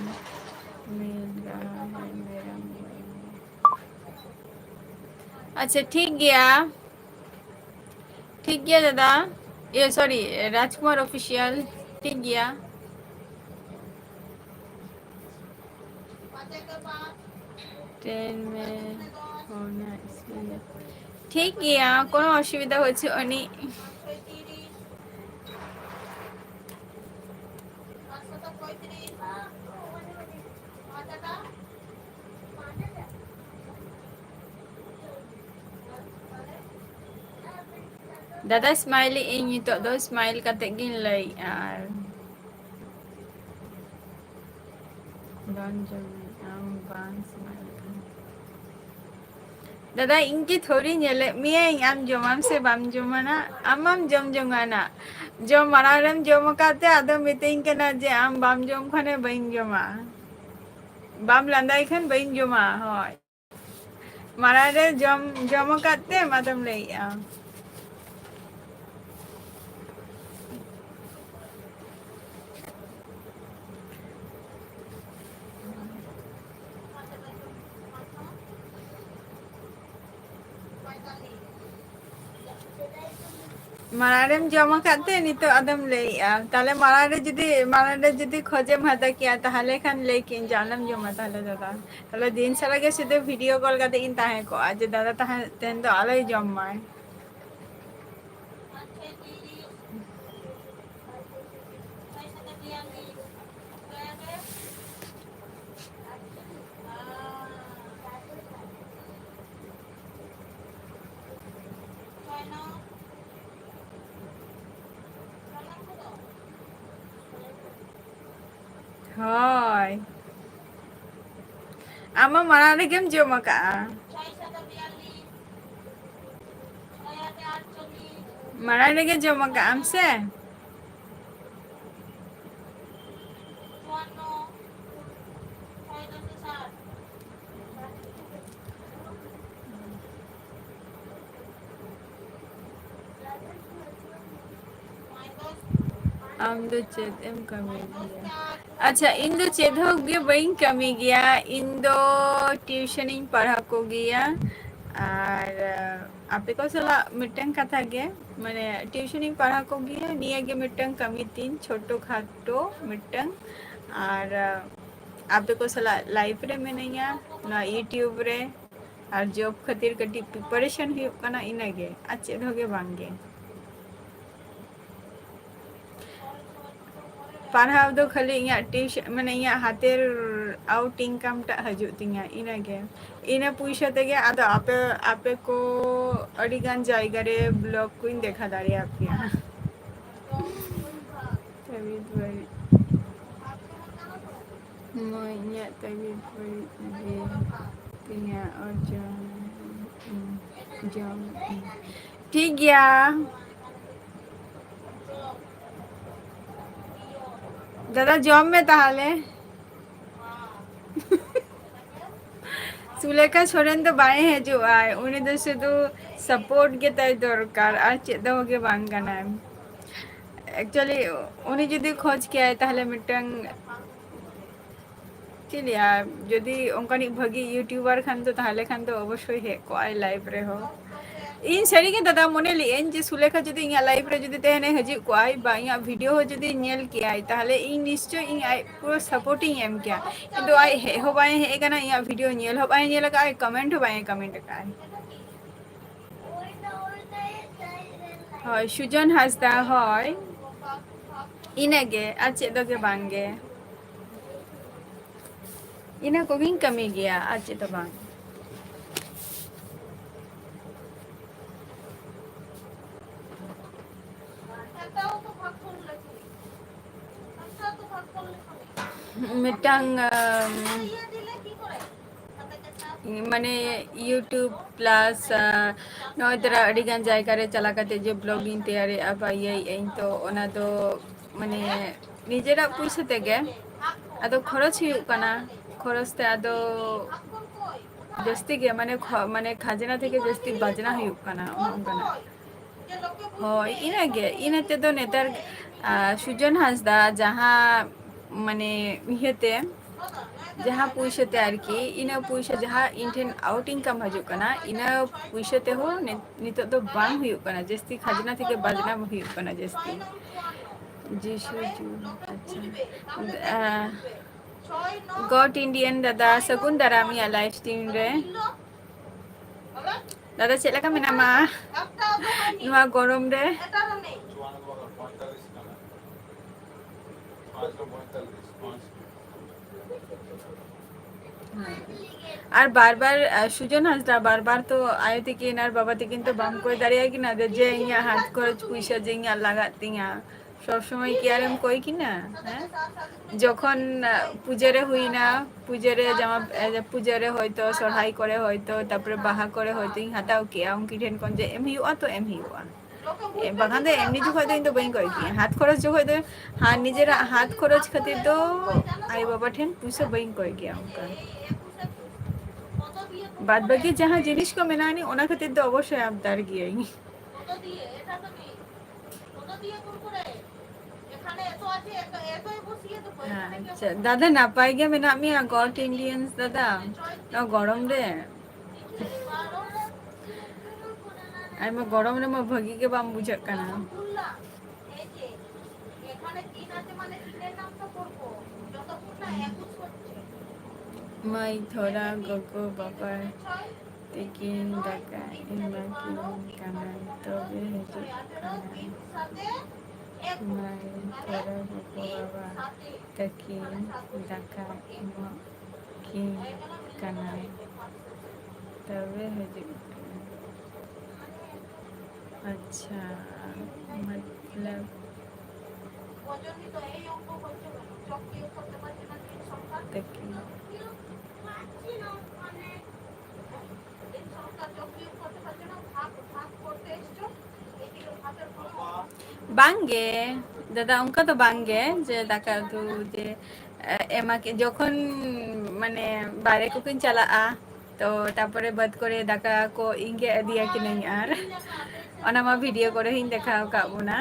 ᱢᱤᱞ ᱨᱟᱦᱟ ᱦᱟᱭ ᱢᱮᱨᱟ ᱢᱚᱱ᱾ ᱟᱪᱪᱷᱟ, ᱴᱷᱤᱠ ᱜᱮᱭᱟ, ᱴᱷᱤᱠ ᱜᱮᱭᱟ ᱫᱟᱫᱟ, ᱤᱭᱟᱹ, sorry, ᱨᱟᱡᱽᱠᱩᱢᱟᱨ Official, ᱴᱷᱤᱠ ᱜᱮᱭᱟ᱾ ᱴᱨᱮᱱ ᱢᱮ, ᱚᱱᱟ ᱤᱥᱠᱩᱞ ᱨᱮ᱾ ᱴᱷᱤᱠ ᱜᱮᱭᱟ, ᱠᱳᱱᱳ ᱚᱥᱩᱵᱤᱫᱷᱟ ᱵᱟᱹᱪᱩᱜ ᱟᱹᱱᱤᱡ᱾ ᱫᱟᱫᱟ, smile ᱮᱫ ᱟᱹᱧ ᱱᱤᱛᱚᱜ ᱫᱚ, smile ᱠᱟᱛᱮ ᱜᱤᱧ ᱞᱟᱹᱭᱮᱫᱼᱟ᱾ ᱟᱨ ᱵᱟᱝ ᱡᱚᱢ ᱟᱢ, ᱵᱟᱝ smile ᱮᱫ ᱟᱢ᱾ ᱫᱟᱫᱟ, ᱤᱧ ᱠᱤ ᱛᱷᱚᱨᱤ ᱧᱮᱞᱮᱫ ᱢᱤᱭᱟᱹᱧ, ᱟᱢ ᱡᱚᱢᱟᱢ ᱥᱮ ᱵᱟᱢ ᱡᱚᱢᱟ ᱱᱟᱜ? ᱟᱢ ᱢᱟᱢ ᱡᱚᱢ ᱡᱚᱝᱟ ᱱᱟᱜ᱾ ᱡᱚᱢ ᱢᱟᱲᱟᱝ ᱨᱮᱢ ᱡᱚᱢ ᱟᱠᱟᱫ ᱛᱮ ᱟᱫᱚ ᱢᱤᱛᱟᱹᱧ ᱠᱟᱱᱟ ᱡᱮ ᱟᱢ ᱵᱟᱢ ᱡᱚᱢ ᱠᱷᱟᱱᱮ ᱵᱟᱹᱧ ᱡᱚᱢᱟ᱾ ᱵᱟᱢ ᱞᱟᱸᱫᱟᱭ ᱠᱷᱟᱱ ᱵᱟᱹᱧ ᱡᱚᱢᱟ, ᱦᱳᱭ᱾ ᱢᱟᱲᱟᱝ ᱨᱮ ᱡᱚᱢ, ᱡᱚᱢ ᱟᱠᱟᱫ ᱛᱮᱢ ᱟᱫᱚᱢ ᱞᱟᱹᱭᱮᱜᱼᱟ᱾ ᱢᱟᱲᱟᱝ ᱨᱮᱢ ᱡᱚᱢ ᱟᱠᱟᱫ ᱛᱮ ᱱᱤᱛᱚᱜ ᱟᱫᱚᱢ ᱞᱟᱹᱭᱮᱜᱼᱟ᱾ ᱛᱟᱦᱞᱮ ᱢᱟᱲᱟᱝ ᱨᱮ ᱡᱩᱫᱤ, ᱢᱟᱲᱟᱝ ᱨᱮ ᱡᱩᱫᱤ ᱠᱷᱚᱡᱮᱢ ᱦᱟᱛᱟᱣ ᱠᱮᱭᱟ, ᱛᱟᱦᱞᱮ ᱠᱷᱟᱱ ᱞᱟᱹᱭ ᱠᱮᱭᱟᱹᱧ ᱡᱮ ᱟᱞᱚᱢ ᱡᱚᱢᱟ ᱛᱟᱦᱞᱮ ᱫᱟᱫᱟ᱾ ᱛᱟᱦᱞᱮ ᱫᱤᱱ ᱥᱟᱨᱟ ᱜᱮ ᱥᱩᱫᱷᱩ video call ᱠᱟᱛᱮ ᱜᱤᱧ ᱛᱟᱦᱮᱸ ᱠᱚᱜᱼᱟ ᱡᱮ ᱫᱟᱫᱟ ᱛᱟᱦᱮᱸ, ᱛᱮᱦᱮᱧ ᱫᱚ ᱟᱞᱚᱭ ᱡᱚᱢ ᱢᱟᱭ᱾ ᱦᱳᱭ᱾ ᱟᱢ ᱢᱟ ᱢᱟᱲᱟᱝ ᱨᱮᱜᱮᱢ ᱡᱚᱢ ᱟᱠᱟᱜᱼᱟ᱾ ᱢᱟᱲᱟᱝ ᱨᱮᱜᱮ ᱡᱚᱢ ᱟᱠᱟᱜ ᱟᱢ ᱥᱮ? ᱟᱢ ᱫᱚ ᱪᱮᱫ ᱮᱢ ᱠᱟᱹᱢᱤ ᱜᱮᱭᱟ? ᱟᱪᱪᱷᱟ, ᱤᱧ ᱫᱚ ᱪᱮᱫ ᱦᱚᱸ ᱜᱮ ᱵᱟᱹᱧ ᱠᱟᱹᱢᱤ ᱜᱮᱭᱟ᱾ ᱤᱧ ᱫᱚ tuition ᱤᱧ ᱯᱟᱲᱦᱟᱣ ᱠᱚᱜᱮᱭᱟ᱾ ᱟᱨ, ᱟᱯᱮ ᱠᱚ ᱥᱟᱞᱟᱜ ᱢᱤᱫᱴᱟᱝ ᱠᱟᱛᱷᱟ ᱜᱮ, ᱢᱟᱱᱮ, tuition ᱤᱧ ᱯᱟᱲᱦᱟᱣ ᱠᱚᱜᱮᱭᱟ, ᱱᱤᱭᱟᱹ ᱜᱮ ᱢᱤᱫᱴᱟᱝ ᱠᱟᱹᱢᱤ ᱛᱤᱧ, ᱪᱷᱳᱴᱳ ᱠᱷᱟᱴᱳ ᱢᱤᱫᱴᱟᱝ᱾ ᱟᱨ, ᱟᱯᱮ ᱠᱚ ᱥᱟᱞᱟᱜ live ᱨᱮ ᱢᱤᱱᱟᱹᱧᱟ, ᱱᱚᱣᱟ YouTube ᱨᱮ᱾ ᱟᱨ job ᱠᱷᱟᱹᱛᱤᱨ ᱠᱟᱹᱴᱤᱡ preparation ᱦᱩᱭᱩᱜ ᱠᱟᱱᱟ, ᱤᱱᱟᱹᱜᱮ, ᱟᱨ ᱪᱮᱫ ᱦᱚᱸ ᱜᱮ ᱵᱟᱝ ᱜᱮ᱾ ᱯᱟᱲᱦᱟᱣ ᱫᱚ ᱠᱷᱟᱹᱞᱤ ᱤᱧᱟᱹᱜ tuition, ᱢᱟᱱᱮ, ᱤᱧᱟᱹᱜ ᱦᱟᱛᱮᱨ out income ᱴᱟᱜ ᱦᱤᱡᱩᱜ ᱛᱤᱧᱟ, ᱤᱱᱟᱹᱜᱮ᱾ ᱤᱱᱟᱹ ᱯᱩᱭᱥᱟᱹ ᱛᱮᱜᱮ ᱟᱫᱚ ᱟᱯᱮ, ᱟᱯᱮ ᱠᱚ ᱟᱹᱰᱤ ᱜᱟᱱ ᱡᱟᱭᱜᱟ ᱨᱮ vlog ᱠᱚᱧ ᱫᱮᱠᱷᱟ ᱫᱟᱲᱮᱭᱟᱯᱮᱭᱟ᱾ ᱛᱟᱹᱵᱤᱭᱟᱛ ᱵᱟᱹᱲᱤᱡ᱾ ᱢᱟᱹᱭ, ᱤᱧᱟᱹᱜ ᱛᱟᱹᱵᱤᱭᱟᱛ ᱵᱟᱹᱲᱤᱡ ᱜᱮ ᱛᱤᱧᱟ, ᱚᱨ ᱡᱚᱢ, ᱡᱚᱢ᱾ ᱴᱷᱤᱠ ᱜᱮᱭᱟ᱾ ᱫᱟᱫᱟ, ᱡᱚᱢ ᱢᱮ ᱛᱟᱦᱚᱞᱮ᱾ ᱥᱩᱞᱮᱠᱷᱟ ᱥᱚᱨᱮᱱ ᱫᱚ ᱵᱟᱭ ᱦᱤᱡᱩᱜᱼᱟᱭ, ᱩᱱᱤ ᱫᱚ ᱥᱩᱫᱷᱩ support ᱜᱮ ᱛᱟᱭ ᱫᱚᱨᱠᱟᱨ, ᱟᱨ ᱪᱮᱫ ᱦᱚᱸ ᱜᱮ ᱵᱟᱝ ᱠᱟᱱᱟᱭ᱾ Actually, ᱩᱱᱤ ᱡᱩᱫᱤ ᱠᱷᱚᱡᱽ ᱠᱮᱭᱟᱭ, ᱛᱟᱦᱞᱮ ᱢᱤᱫᱴᱟᱝ, ᱪᱮᱫ ᱞᱟᱹᱭᱟ, ᱡᱩᱫᱤ ᱚᱱᱠᱟᱱᱤᱡ ᱵᱷᱟᱹᱜᱤ YouTuber ᱠᱷᱟᱱ ᱫᱚ, ᱛᱟᱦᱞᱮ ᱠᱷᱟᱱ ᱫᱚ ᱚᱵᱚᱥᱥᱳᱭ ᱦᱮᱡ ᱠᱚᱜᱼᱟᱭ live ᱨᱮᱦᱚᱸ᱾ ᱤᱧ ᱥᱟᱹᱨᱤᱜᱮ ᱫᱟᱫᱟ ᱢᱚᱱᱮ ᱞᱮᱫᱟᱹᱧ ᱡᱮ ᱥᱩᱞᱮᱠᱷᱟ ᱡᱩᱫᱤ ᱤᱧᱟᱹᱜ live ᱨᱮ ᱡᱩᱫᱤ ᱛᱟᱦᱮᱱᱮ ᱦᱤᱡᱩᱜ ᱠᱚᱜᱼᱟᱭ ᱵᱟ ᱤᱧᱟᱹᱜ video ᱦᱚᱸ ᱡᱩᱫᱤ ᱧᱮᱞ ᱠᱮᱭᱟᱭ, ᱛᱟᱦᱞᱮ ᱤᱧ ᱱᱤᱥᱪᱚᱭ ᱤᱧ ᱟᱡ ᱯᱩᱨᱟᱹ support ᱤᱧ ᱮᱢ ᱠᱮᱭᱟ᱾ ᱠᱤᱱᱛᱩ ᱟᱡ ᱦᱮᱡ ᱦᱚᱸ ᱵᱟᱭ ᱦᱮᱡ ᱟᱠᱟᱱᱟ, ᱤᱧᱟᱹᱜ video ᱧᱮᱞ ᱦᱚᱸ ᱵᱟᱭ ᱧᱮᱞ ᱟᱠᱟᱫᱼᱟ, comment ᱦᱚᱸ ᱵᱟᱭ comment ᱟᱠᱟᱫᱼᱟ᱾ ᱦᱳᱭ, ᱥᱩᱡᱚᱱ ᱦᱟᱸᱥᱫᱟ, ᱦᱳᱭ, ᱤᱱᱟᱹᱜᱮ, ᱟᱨ ᱪᱮᱫ ᱫᱚ ᱜᱮ ᱵᱟᱝ ᱜᱮ᱾ ᱤᱱᱟᱹ ᱠᱚᱜᱮᱧ ᱠᱟᱹᱢᱤ ᱜᱮᱭᱟ, ᱟᱨ ᱪᱮᱫ ᱦᱚᱸ ᱵᱟᱝ᱾ ᱢᱤᱫᱴᱟᱝ, ᱟᱢ, ᱢᱟᱱᱮ YouTube plus, ᱟ, ᱱᱚᱜᱼᱚᱭ ᱛᱚᱨᱟ ᱟᱹᱰᱤᱜᱟᱱ ᱡᱟᱭᱜᱟ ᱨᱮ ᱪᱟᱞᱟᱣ ᱠᱟᱛᱮ ᱡᱮ vlog ᱤᱧ ᱛᱮᱭᱟᱨᱮᱜᱼᱟ ᱵᱟ ᱤᱭᱟᱹᱭᱮᱜᱼᱟᱹᱧ, ᱛᱚ ᱚᱱᱟ ᱫᱚ ᱢᱟᱱᱮ ᱱᱤᱡᱮᱨᱟᱜ ᱯᱩᱭᱥᱟᱹ ᱛᱮᱜᱮ, ᱟᱫᱚ ᱠᱷᱚᱨᱚᱪ ᱦᱩᱭᱩᱜ ᱠᱟᱱᱟ, ᱠᱷᱚᱨᱚᱪ ᱛᱮ ᱟᱫᱚ ᱡᱟᱹᱥᱛᱤ ᱜᱮ ᱢᱟᱱᱮ ᱠᱷᱚ-, ᱢᱟᱱᱮ ᱠᱷᱟᱡᱽᱱᱟ ᱛᱷᱮᱠᱮ ᱡᱟᱹᱥᱛᱤ ᱵᱟᱡᱽᱱᱟ ᱦᱩᱭᱩᱜ ᱠᱟᱱᱟ, ᱚᱱᱮ ᱚᱱᱠᱟᱱᱟᱜ᱾ ᱦᱳᱭ, ᱤᱱᱟᱹᱜᱮ᱾ ᱤᱱᱟᱹ ᱛᱮᱫᱚ ᱱᱮᱛᱟᱨ, ᱟ, ᱥᱩᱡᱚᱱ ᱦᱟᱸᱥᱫᱟ ᱡᱟᱦᱟᱸ, ᱢᱟᱱᱮ, ᱤᱭᱟᱹᱛᱮ, ᱡᱟᱦᱟᱸ ᱯᱩᱭᱥᱟᱹ ᱛᱮ ᱟᱨᱠᱤ, ᱤᱱᱟᱹ ᱯᱩᱭᱥᱟᱹ ᱡᱟᱦᱟᱸ ᱤᱧ ᱴᱷᱮᱱ out income ᱦᱤᱡᱩᱜ ᱠᱟᱱᱟ, ᱤᱱᱟᱹ ᱯᱩᱭᱥᱟᱹ ᱛᱮᱦᱚᱸ ᱱᱤ-, ᱱᱤᱛᱚᱜ ᱫᱚ ᱵᱟᱝ ᱦᱩᱭᱩᱜ ᱠᱟᱱᱟ, ᱡᱟᱹᱥᱛᱤ ᱠᱷᱟᱡᱽᱱᱟ ᱛᱷᱮᱠᱮ ᱵᱟᱡᱽᱱᱟ ᱦᱩᱭᱩᱜ ᱠᱟᱱᱟ ᱡᱟᱹᱥᱛᱤ᱾ ᱡᱤᱥᱩ ᱡᱩ, ᱟᱪᱪᱷᱟ᱾ ᱟ, God Indian ᱫᱟᱫᱟ, ᱥᱟᱹᱜᱩᱱ ᱫᱟᱨᱟᱢ ᱤᱧᱟᱹᱜ live stream ᱨᱮ᱾ ᱫᱟᱫᱟ, ᱪᱮᱫ ᱞᱮᱠᱟ ᱢᱮᱱᱟᱢᱟ ᱱᱚᱣᱟ ᱜᱚᱨᱚᱢ ᱨᱮ? ᱟᱨ ᱵᱟᱨ ᱵᱟᱨ, ᱟ, ᱥᱩᱡᱚᱱ ᱦᱟᱸᱥᱫᱟ, ᱵᱟᱨ ᱵᱟᱨ ᱛᱚ ᱟᱭᱳ ᱛᱤᱠᱤᱱ ᱟᱨ ᱵᱟᱵᱟ ᱛᱤᱠᱤᱱ ᱛᱚ ᱵᱟᱝ ᱠᱚ ᱫᱟᱲᱮᱭᱟᱜ ᱠᱤᱱᱟ ᱡᱮ, ᱡᱮ ᱤᱧᱟᱹᱜ ᱦᱟᱛ ᱠᱷᱚᱨᱚᱪ ᱯᱩᱭᱥᱟᱹ ᱡᱮ ᱤᱧᱟᱹᱜ ᱞᱟᱜᱟᱜ ᱛᱤᱧᱟ᱾ ᱥᱚᱵ ᱥᱚᱢᱚᱭ ᱠᱤ ᱟᱨᱮᱢ ᱠᱚᱭ ᱠᱤᱱᱟ? ᱦᱮᱸ? ᱡᱚᱠᱷᱚᱱ, ᱟ, ᱯᱩᱡᱟᱹ ᱨᱮ ᱦᱩᱭᱱᱟ, ᱯᱩᱡᱟᱹ ᱨᱮ ᱡᱟᱢᱟ, ᱮ, ᱯᱩᱡᱟᱹ ᱨᱮ ᱦᱚᱭᱛᱚ, ᱥᱚᱨᱦᱟᱭ ᱠᱚᱨᱮ ᱦᱚᱭᱛᱚ, ᱛᱟᱯᱚᱨᱮ ᱵᱟᱦᱟ ᱠᱚᱨᱮ ᱦᱚᱭᱛᱚᱧ ᱦᱟᱛᱟᱣ ᱠᱮᱜᱼᱟ, ᱩᱱᱠᱤᱱ ᱴᱷᱮᱱ ᱠᱷᱚᱱ ᱡᱮ ᱮᱢ ᱦᱩᱭᱩᱜᱼᱟ ᱛᱚ ᱮᱢ ᱦᱩᱭᱩᱜᱼᱟ᱾ ᱮ, ᱵᱟᱠᱷᱟᱱ ᱫᱚ ᱮᱢᱱᱤ ᱡᱚᱠᱷᱚᱡ ᱫᱚ ᱤᱧ ᱫᱚ ᱵᱟᱹᱧ ᱠᱚᱭ ᱜᱮᱭᱟ᱾ ᱦᱟᱛ ᱠᱷᱚᱨᱚᱪ ᱡᱚᱠᱷᱚᱡ ᱫᱚ, ᱦᱟ, ᱱᱤᱡᱮᱨᱟᱜ ᱦᱟᱛ ᱠᱷᱚᱨᱚᱪ ᱠᱷᱟᱹᱛᱤᱨ ᱫᱚ ᱟᱭᱳ ᱵᱟᱵᱟ ᱴᱷᱮᱱ ᱯᱩᱭᱥᱟᱹ ᱵᱟᱹᱧ ᱠᱚᱭ ᱜᱮᱭᱟ ᱚᱱᱠᱟ᱾ ᱵᱟᱫ ᱵᱟᱹᱠᱤ ᱡᱟᱦᱟᱸ ᱡᱤᱱᱤᱥ ᱠᱚ ᱢᱮᱱᱟᱜᱼᱟ, ᱚᱱᱟ ᱠᱷᱟᱹᱛᱤᱨ ᱫᱚ ᱚᱵᱚᱥᱥᱳᱭ ᱟᱵᱫᱟᱨ ᱜᱤᱭᱟᱹᱧ᱾ ᱟᱪᱪᱷᱟ, ᱫᱟᱫᱟ, ᱱᱟᱯᱟᱭ ᱜᱮ ᱢᱮᱱᱟᱜ ᱢᱮᱭᱟ? God Indians ᱫᱟᱫᱟ, ᱱᱚᱣᱟ ᱜᱚᱨᱚᱢ ᱨᱮ? ᱟᱭᱢᱟ ᱜᱚᱨᱚᱢ ᱨᱮᱢᱟ ᱵᱷᱟᱹᱜᱤ ᱜᱮ ᱵᱟᱝ ᱵᱩᱡᱷᱟᱹᱜ ᱠᱟᱱᱟ᱾ ᱢᱟᱹᱭ ᱛᱷᱚᱲᱟ ᱜᱚᱜᱚ ᱵᱟᱵᱟ ᱛᱤᱠᱤᱱ ᱫᱟᱠᱟ ᱮᱢᱟ ᱠᱤᱱ ᱠᱟᱱᱟ, ᱛᱚᱵᱮ ᱦᱤᱡᱩᱜ ᱠᱟᱱᱟ᱾ ᱢᱟᱹᱭ ᱛᱷᱚᱲᱟ ᱜᱚᱜᱚ ᱵᱟᱵᱟ ᱛᱟᱹᱠᱤᱱ ᱫᱟᱠᱟ ᱮᱢᱚᱜ ᱠᱤᱱ ᱠᱟᱱᱟ, ᱛᱚᱵᱮ ᱦᱤᱡᱩᱜ ᱠᱟᱱᱟ᱾ ᱟᱪᱪᱷᱟ, ᱢᱚᱛᱞᱚᱵ ᱛᱟᱹᱠᱤᱱ᱾ ᱵᱟᱝᱜᱮ ᱫᱟᱫᱟ, ᱚᱱᱠᱟ ᱫᱚ ᱵᱟᱝᱜᱮ ᱡᱮ ᱫᱟᱠᱟ ᱩᱛᱩ ᱡᱮ, ᱮ, ᱮᱢᱟ ᱠᱤ-, ᱡᱚᱠᱷᱚᱱ ᱢᱟᱱᱮ ᱵᱟᱨᱦᱮ ᱠᱚᱠᱤᱱ ᱪᱟᱞᱟᱜᱼᱟ, ᱛᱚ ᱛᱟᱯᱚᱨᱮ ᱵᱟᱹᱫᱽ ᱠᱚᱨᱮ ᱫᱟᱠᱟ ᱠᱚ ᱤᱧ ᱜᱮ ᱟᱹᱫᱤᱭᱟ ᱠᱤᱱᱟᱹᱧ᱾ ᱟᱨ ᱚᱱᱟ ᱢᱟ ᱵᱷᱤᱰᱤᱭᱳ ᱠᱚᱨᱮ ᱦᱚᱸᱧ ᱫᱮᱠᱷᱟᱣ ᱟᱠᱟᱫ ᱵᱚᱱᱟ᱾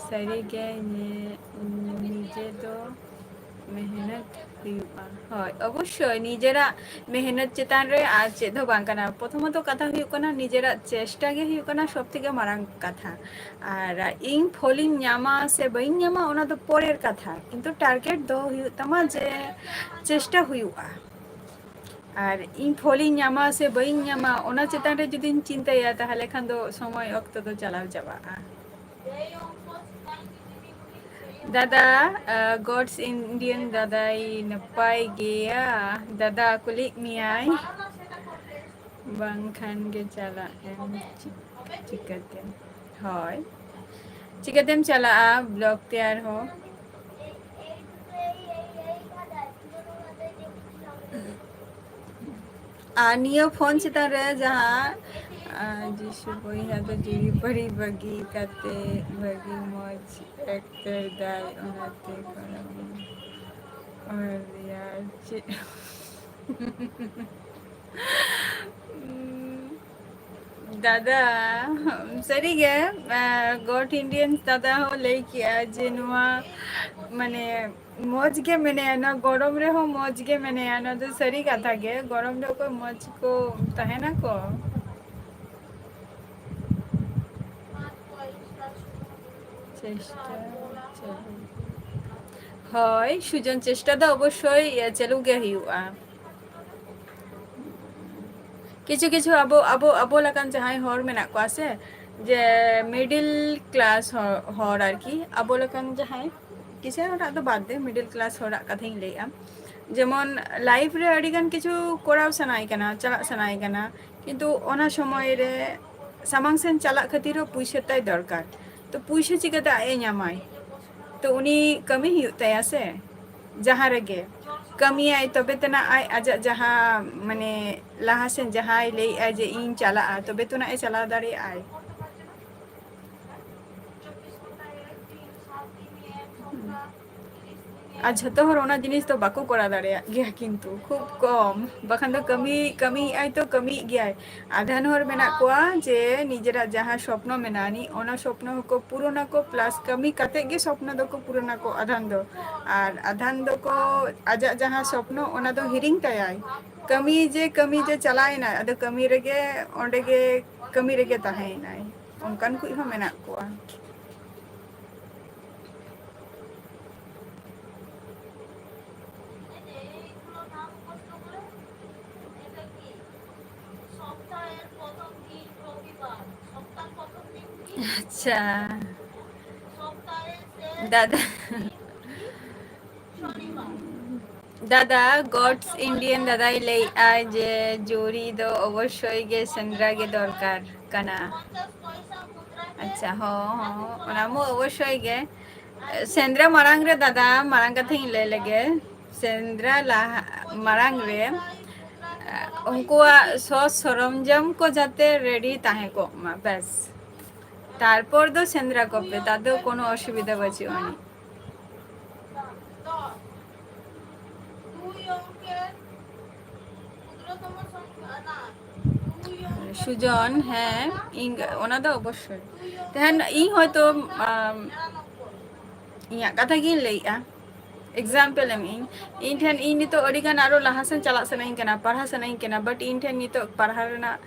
ᱥᱟᱹᱨᱤᱜᱮ ᱱᱤ-, ᱱᱤᱡᱮ ᱫᱚ ᱢᱮᱦᱱᱚᱛ ᱦᱩᱭᱩᱜᱼᱟ᱾ ᱦᱳᱭ, ᱚᱵᱚᱥᱥᱳᱭ ᱱᱤᱡᱮᱨᱟᱜ ᱢᱮᱦᱱᱚᱛ ᱪᱮᱛᱟᱱ ᱨᱮ ᱟᱨ ᱪᱮᱫ ᱦᱚᱸ ᱵᱟᱝ ᱠᱟᱱᱟ᱾ ᱯᱨᱚᱛᱷᱚᱢᱚᱛᱚ ᱠᱟᱛᱷᱟ ᱦᱩᱭᱩᱜ ᱠᱟᱱᱟ, ᱱᱤᱡᱮᱨᱟᱜ ᱪᱮᱥᱴᱟ ᱜᱮ ᱦᱩᱭᱩᱜ ᱠᱟᱱᱟ ᱥᱚᱵ ᱛᱷᱮᱠᱮ ᱢᱟᱨᱟᱝ ᱠᱟᱛᱷᱟ᱾ ᱟᱨ ᱤᱧ ᱯᱷᱚᱞᱤᱧ ᱧᱟᱢᱟ ᱥᱮ ᱵᱟᱹᱧ ᱧᱟᱢᱟ, ᱚᱱᱟ ᱫᱚ ᱯᱚᱨᱮᱨ ᱠᱟᱛᱷᱟ, ᱠᱤᱱᱛᱩ ᱴᱟᱨᱜᱮᱴ ᱫᱚᱦᱚ ᱦᱩᱭᱩᱜ ᱛᱟᱢᱟ ᱡᱮ ᱪᱮᱥᱴᱟ ᱦᱩᱭᱩᱜᱼᱟ᱾ ᱟᱨ ᱤᱧ ᱯᱷᱚᱞᱤᱧ ᱧᱟᱢᱟ ᱥᱮ ᱵᱟᱹᱧ ᱧᱟᱢᱟ, ᱚᱱᱟ ᱪᱮᱛᱟᱱ ᱨᱮ ᱡᱩᱫᱤᱧ ᱪᱤᱱᱛᱟᱹᱭᱟ, ᱛᱟᱦᱚᱞᱮ ᱠᱷᱟᱱ ᱫᱚ ᱥᱚᱢᱚᱭ ᱚᱠᱛᱚ ᱫᱚ ᱪᱟᱞᱟᱣ ᱪᱟᱵᱟᱜᱼᱟ᱾ ᱫᱟᱫᱟ, ᱟᱸ, God's Indian ᱫᱟᱫᱟᱭ ᱱᱟᱯᱟᱭ ᱜᱮᱭᱟ? ᱫᱟᱫᱟ ᱠᱩᱞᱤᱭᱮᱫ ᱢᱮᱭᱟᱭ, ᱵᱟᱝᱠᱷᱟᱱ ᱜᱮ ᱪᱟᱞᱟᱜ ᱮᱢ ᱪᱤ-, ᱪᱤᱠᱟᱹᱛᱮ? ᱦᱳᱭ, ᱪᱤᱠᱟᱹᱛᱮᱢ ᱪᱟᱞᱟᱜᱼᱟ ᱵᱞᱚᱜ ᱛᱮ ᱟᱨᱦᱚᱸ? ᱟᱨ ᱱᱤᱭᱟᱹ ᱯᱷᱳᱱ ᱪᱮᱛᱟᱱ ᱨᱮ ᱡᱟᱦᱟᱸ, ᱟᱨ ᱡᱤᱥᱩ ᱵᱚᱭᱦᱟ ᱫᱚ ᱡᱩᱨᱤ ᱯᱟᱹᱨᱤ ᱵᱟᱹᱜᱤ ᱠᱟᱛᱮ ᱵᱷᱟᱹᱜᱤ ᱢᱚᱡᱽ ᱮᱠᱴᱟᱨ ᱫᱟᱭ, ᱚᱱᱟᱛᱮ ᱯᱟᱲᱟᱣ ᱟᱨ ᱨᱮᱭᱟᱲ ᱪᱮᱫ? ᱫᱟᱫᱟ, ᱥᱟᱹᱨᱤᱜᱮ, ᱟᱸ, God Indians ᱫᱟᱫᱟ ᱦᱚᱸ ᱞᱟᱹᱭ ᱠᱮᱜᱼᱟ ᱡᱮ ᱱᱚᱣᱟ, ᱢᱟᱱᱮ, ᱢᱚᱡᱽ ᱜᱮ ᱢᱮᱱᱟᱭᱟ, ᱱᱚᱣᱟ ᱜᱚᱨᱚᱢ ᱨᱮᱦᱚᱸ ᱢᱚᱡᱽ ᱜᱮ ᱢᱮᱱᱟᱭᱟ᱾ ᱱᱚᱣᱟ ᱫᱚ ᱥᱟᱹᱨᱤ ᱠᱟᱛᱷᱟ ᱜᱮ, ᱜᱚᱨᱚᱢ ᱨᱮ ᱚᱠᱚᱭ ᱢᱚᱡᱽ ᱠᱚ ᱛᱟᱦᱮᱱᱟ ᱠᱚ? ᱪᱮᱥᱴᱟ ᱪᱟᱹᱞᱩ᱾ ᱦᱳᱭ, ᱥᱩᱡᱚᱱ, ᱪᱮᱥᱴᱟ ᱫᱚ ᱚᱵᱚᱥᱥᱳᱭ, ᱮ, ᱪᱟᱹᱞᱩ ᱜᱮ ᱦᱩᱭᱩᱜᱼᱟ᱾ ᱠᱤᱪᱷᱩ ᱠᱤᱪᱷᱩ ᱟᱵᱚ, ᱟᱵᱚ, ᱟᱵᱚ ᱞᱮᱠᱟᱱ ᱡᱟᱦᱟᱸᱭ ᱦᱚᱲ ᱢᱮᱱᱟᱜ ᱠᱚᱣᱟ ᱥᱮ, ᱡᱮ middle class ᱦᱚ-, ᱦᱚᱲ ᱟᱨᱠᱤ, ᱟᱵᱚ ᱞᱮᱠᱟᱱ ᱡᱟᱦᱟᱸᱭ, ᱠᱤᱥᱟᱹᱬ ᱦᱚᱲᱟᱜ ᱫᱚ ᱵᱟᱫ ᱫᱮ, middle class ᱦᱚᱲᱟᱜ ᱠᱟᱛᱷᱟᱧ ᱞᱟᱹᱭᱮᱫᱼᱟ᱾ ᱡᱮᱢᱚᱱ life ᱨᱮ ᱟᱹᱰᱤᱜᱟᱱ ᱠᱤᱪᱷᱩ ᱠᱚᱨᱟᱣ ᱥᱟᱱᱟᱭᱮ ᱠᱟᱱᱟ, ᱪᱟᱞᱟᱜ ᱥᱟᱱᱟᱭᱮ ᱠᱟᱱᱟ, ᱠᱤᱱᱛᱩ ᱚᱱᱟ ᱥᱚᱢᱚᱭ ᱨᱮ ᱥᱟᱢᱟᱝ ᱥᱮᱱ ᱪᱟᱞᱟᱜ ᱠᱷᱟᱹᱛᱤᱨ ᱦᱚᱸ ᱯᱩᱭᱥᱟᱹ ᱛᱟᱭ ᱫᱚᱨᱠᱟᱨ᱾ ᱛᱚ ᱯᱩᱭᱥᱟᱹ ᱪᱤᱠᱟᱹᱛᱮ ᱟᱡ ᱮ ᱧᱟᱢᱟᱭ? ᱛᱚ ᱩᱱᱤ ᱠᱟᱹᱢᱤ ᱦᱩᱭᱩᱜ ᱛᱟᱭᱟ ᱥᱮ, ᱡᱟᱦᱟᱸ ᱨᱮᱜᱮ ᱠᱟᱹᱢᱤᱭᱟᱭ, ᱛᱚᱵᱮ ᱛᱮᱱᱟᱜ ᱟᱡ ᱟᱡᱟᱜ ᱡᱟᱦᱟᱸ, ᱢᱟᱱᱮ, ᱞᱟᱦᱟ ᱥᱮᱱ ᱡᱟᱦᱟᱸᱭ ᱞᱟᱹᱭᱮᱫᱼᱟᱭ ᱡᱮ ᱤᱧ ᱪᱟᱞᱟᱜᱼᱟ, ᱛᱚᱵᱮ ᱛᱚ ᱱᱟᱜ ᱮ ᱪᱟᱞᱟᱣ ᱫᱟᱲᱮᱭᱟᱜᱼᱟᱭ᱾ ᱟᱨ ᱡᱷᱚᱛᱚ ᱦᱚᱲ ᱚᱱᱟ ᱡᱤᱱᱤᱥ ᱫᱚ ᱵᱟᱠᱚ ᱠᱚᱨᱟᱣ ᱫᱟᱲᱮᱭᱟᱜ ᱜᱮᱭᱟ, ᱠᱤᱱᱛᱩ ᱠᱷᱩᱵ ᱠᱚᱢ᱾ ᱵᱟᱠᱷᱟᱱ ᱫᱚ ᱠᱟᱹᱢᱤ, ᱠᱟᱹᱢᱤᱭᱮᱫᱼᱟᱭ ᱛᱚ ᱠᱟᱹᱢᱤᱭᱮᱫ ᱜᱮᱭᱟᱭ᱾ ᱟᱫᱷᱟᱱ ᱦᱚᱲ ᱢᱮᱱᱟᱜ ᱠᱚᱣᱟ ᱡᱮ ᱱᱤᱡᱮᱨᱟᱜ ᱡᱟᱦᱟᱸ ᱥᱚᱯᱱᱚ ᱢᱮᱱᱟᱜᱼᱟ, ᱱᱤ-, ᱚᱱᱟ ᱥᱚᱯᱱᱚ ᱦᱚᱸᱠᱚ ᱯᱩᱨᱚᱱ ᱟᱠᱚ, plus ᱠᱟᱹᱢᱤ ᱠᱟᱛᱮᱫ ᱜᱮ ᱥᱚᱯᱱᱚ ᱫᱚᱠᱚ ᱯᱩᱨᱚᱱ ᱟᱠᱚ ᱟᱫᱷᱟᱱ ᱫᱚ᱾ ᱟᱨ ᱟᱫᱷᱟᱱ ᱫᱚᱠᱚ ᱟᱡᱟᱜ ᱡᱟᱦᱟᱸ ᱥᱚᱯᱱᱚ, ᱚᱱᱟ ᱫᱚ ᱦᱤᱲᱤᱧ ᱛᱟᱭᱟᱭ᱾ ᱠᱟᱹᱢᱤ ᱡᱮ ᱠᱟᱹᱢᱤ ᱡᱮ ᱪᱟᱞᱟᱣᱮᱱᱟᱭ, ᱟᱫᱚ ᱠᱟᱹᱢᱤ ᱨᱮᱜᱮ, ᱚᱸᱰᱮ ᱜᱮ, ᱠᱟᱹᱢᱤ ᱨᱮᱜᱮ ᱛᱟᱦᱮᱸᱭᱮᱱᱟᱭ᱾ ᱚᱱᱠᱟᱱ ᱠᱩᱡ ᱦᱚᱸ ᱢᱮᱱᱟᱜ ᱠᱚᱣᱟ᱾ আচ্ছা। দাদা, দাদা, God's Indian দাদাই ᱞᱟᱹᱭᱮᱫᱼᱟ ᱡᱮ ᱡᱩᱨᱤ ᱫᱚ ᱚᱵᱚᱥᱥᱳᱭ ᱜᱮ ᱥᱮᱸᱫᱽᱨᱟ ᱜᱮ ᱫᱚᱨᱠᱟᱨ ᱠᱟᱱᱟ᱾ ᱟᱪᱪᱷᱟ, ᱦᱚᱸ, ᱦᱚᱸ, ᱚᱱᱟ ᱢᱟ ᱚᱵᱚᱥᱥᱳᱭ ᱜᱮ᱾ ᱥᱮᱸᱫᱽᱨᱟ ᱢᱟᱲᱟᱝ ᱨᱮ ᱫᱟᱫᱟ, ᱢᱟᱲᱟᱝ ᱠᱟᱛᱷᱟᱧ ᱞᱟᱹᱭ ᱞᱮᱜᱮ᱾ ᱥᱮᱸᱫᱽᱨᱟ ᱞᱟᱦᱟ, ᱢᱟᱲᱟᱝ ᱨᱮ, ᱟ, ᱩᱱᱠᱩᱣᱟᱜ ᱥᱚ ᱥᱚᱨᱚᱢᱡᱟᱢ ᱠᱚ ᱡᱟᱛᱮ ready ᱛᱟᱦᱮᱸ ᱠᱚᱜ ᱢᱟ, ᱵᱮᱥ᱾ ᱛᱟᱨᱯᱚᱨ ᱫᱚ ᱥᱮᱸᱫᱽᱨᱟ ᱠᱚᱯᱮ, ᱛᱟᱛᱮ ᱠᱳᱱᱳ ᱚᱥᱩᱵᱤᱫᱷᱟ ᱵᱟᱹᱪᱩᱜ ᱟᱹᱱᱤᱡ᱾ ᱥᱩᱡᱚᱱ, ᱦᱮᱸ, ᱤᱧ, ᱚᱱᱟ ᱫᱚ ᱚᱵᱚᱥᱥᱳᱭ᱾ ᱛᱮᱦᱮᱧ ᱤᱧ ᱦᱚᱭᱛᱳ, ᱟᱢ, ᱤᱧᱟᱹᱜ ᱠᱟᱛᱷᱟ ᱜᱤᱧ ᱞᱟᱹᱭᱮᱜᱼᱟ, ᱮᱠᱡᱟᱢᱯᱮᱞ ᱮᱢ ᱤᱧ, ᱤᱧ ᱴᱷᱮᱱ, ᱤᱧ ᱱᱤᱛᱚᱜ ᱟᱹᱰᱤ ᱜᱟᱱ ᱟᱨᱚ ᱞᱟᱦᱟ ᱥᱮᱱ ᱪᱟᱞᱟᱜ ᱥᱟᱱᱟᱧ ᱠᱟᱱᱟ, ᱯᱟᱲᱦᱟᱣ ᱥᱟᱱᱟᱧ ᱠᱟᱱᱟ, ᱵᱟᱴ ᱤᱧ ᱴᱷᱮᱱ ᱱᱤᱛᱚᱜ ᱯᱟᱲᱦᱟᱣ ᱨᱮᱱᱟᱜ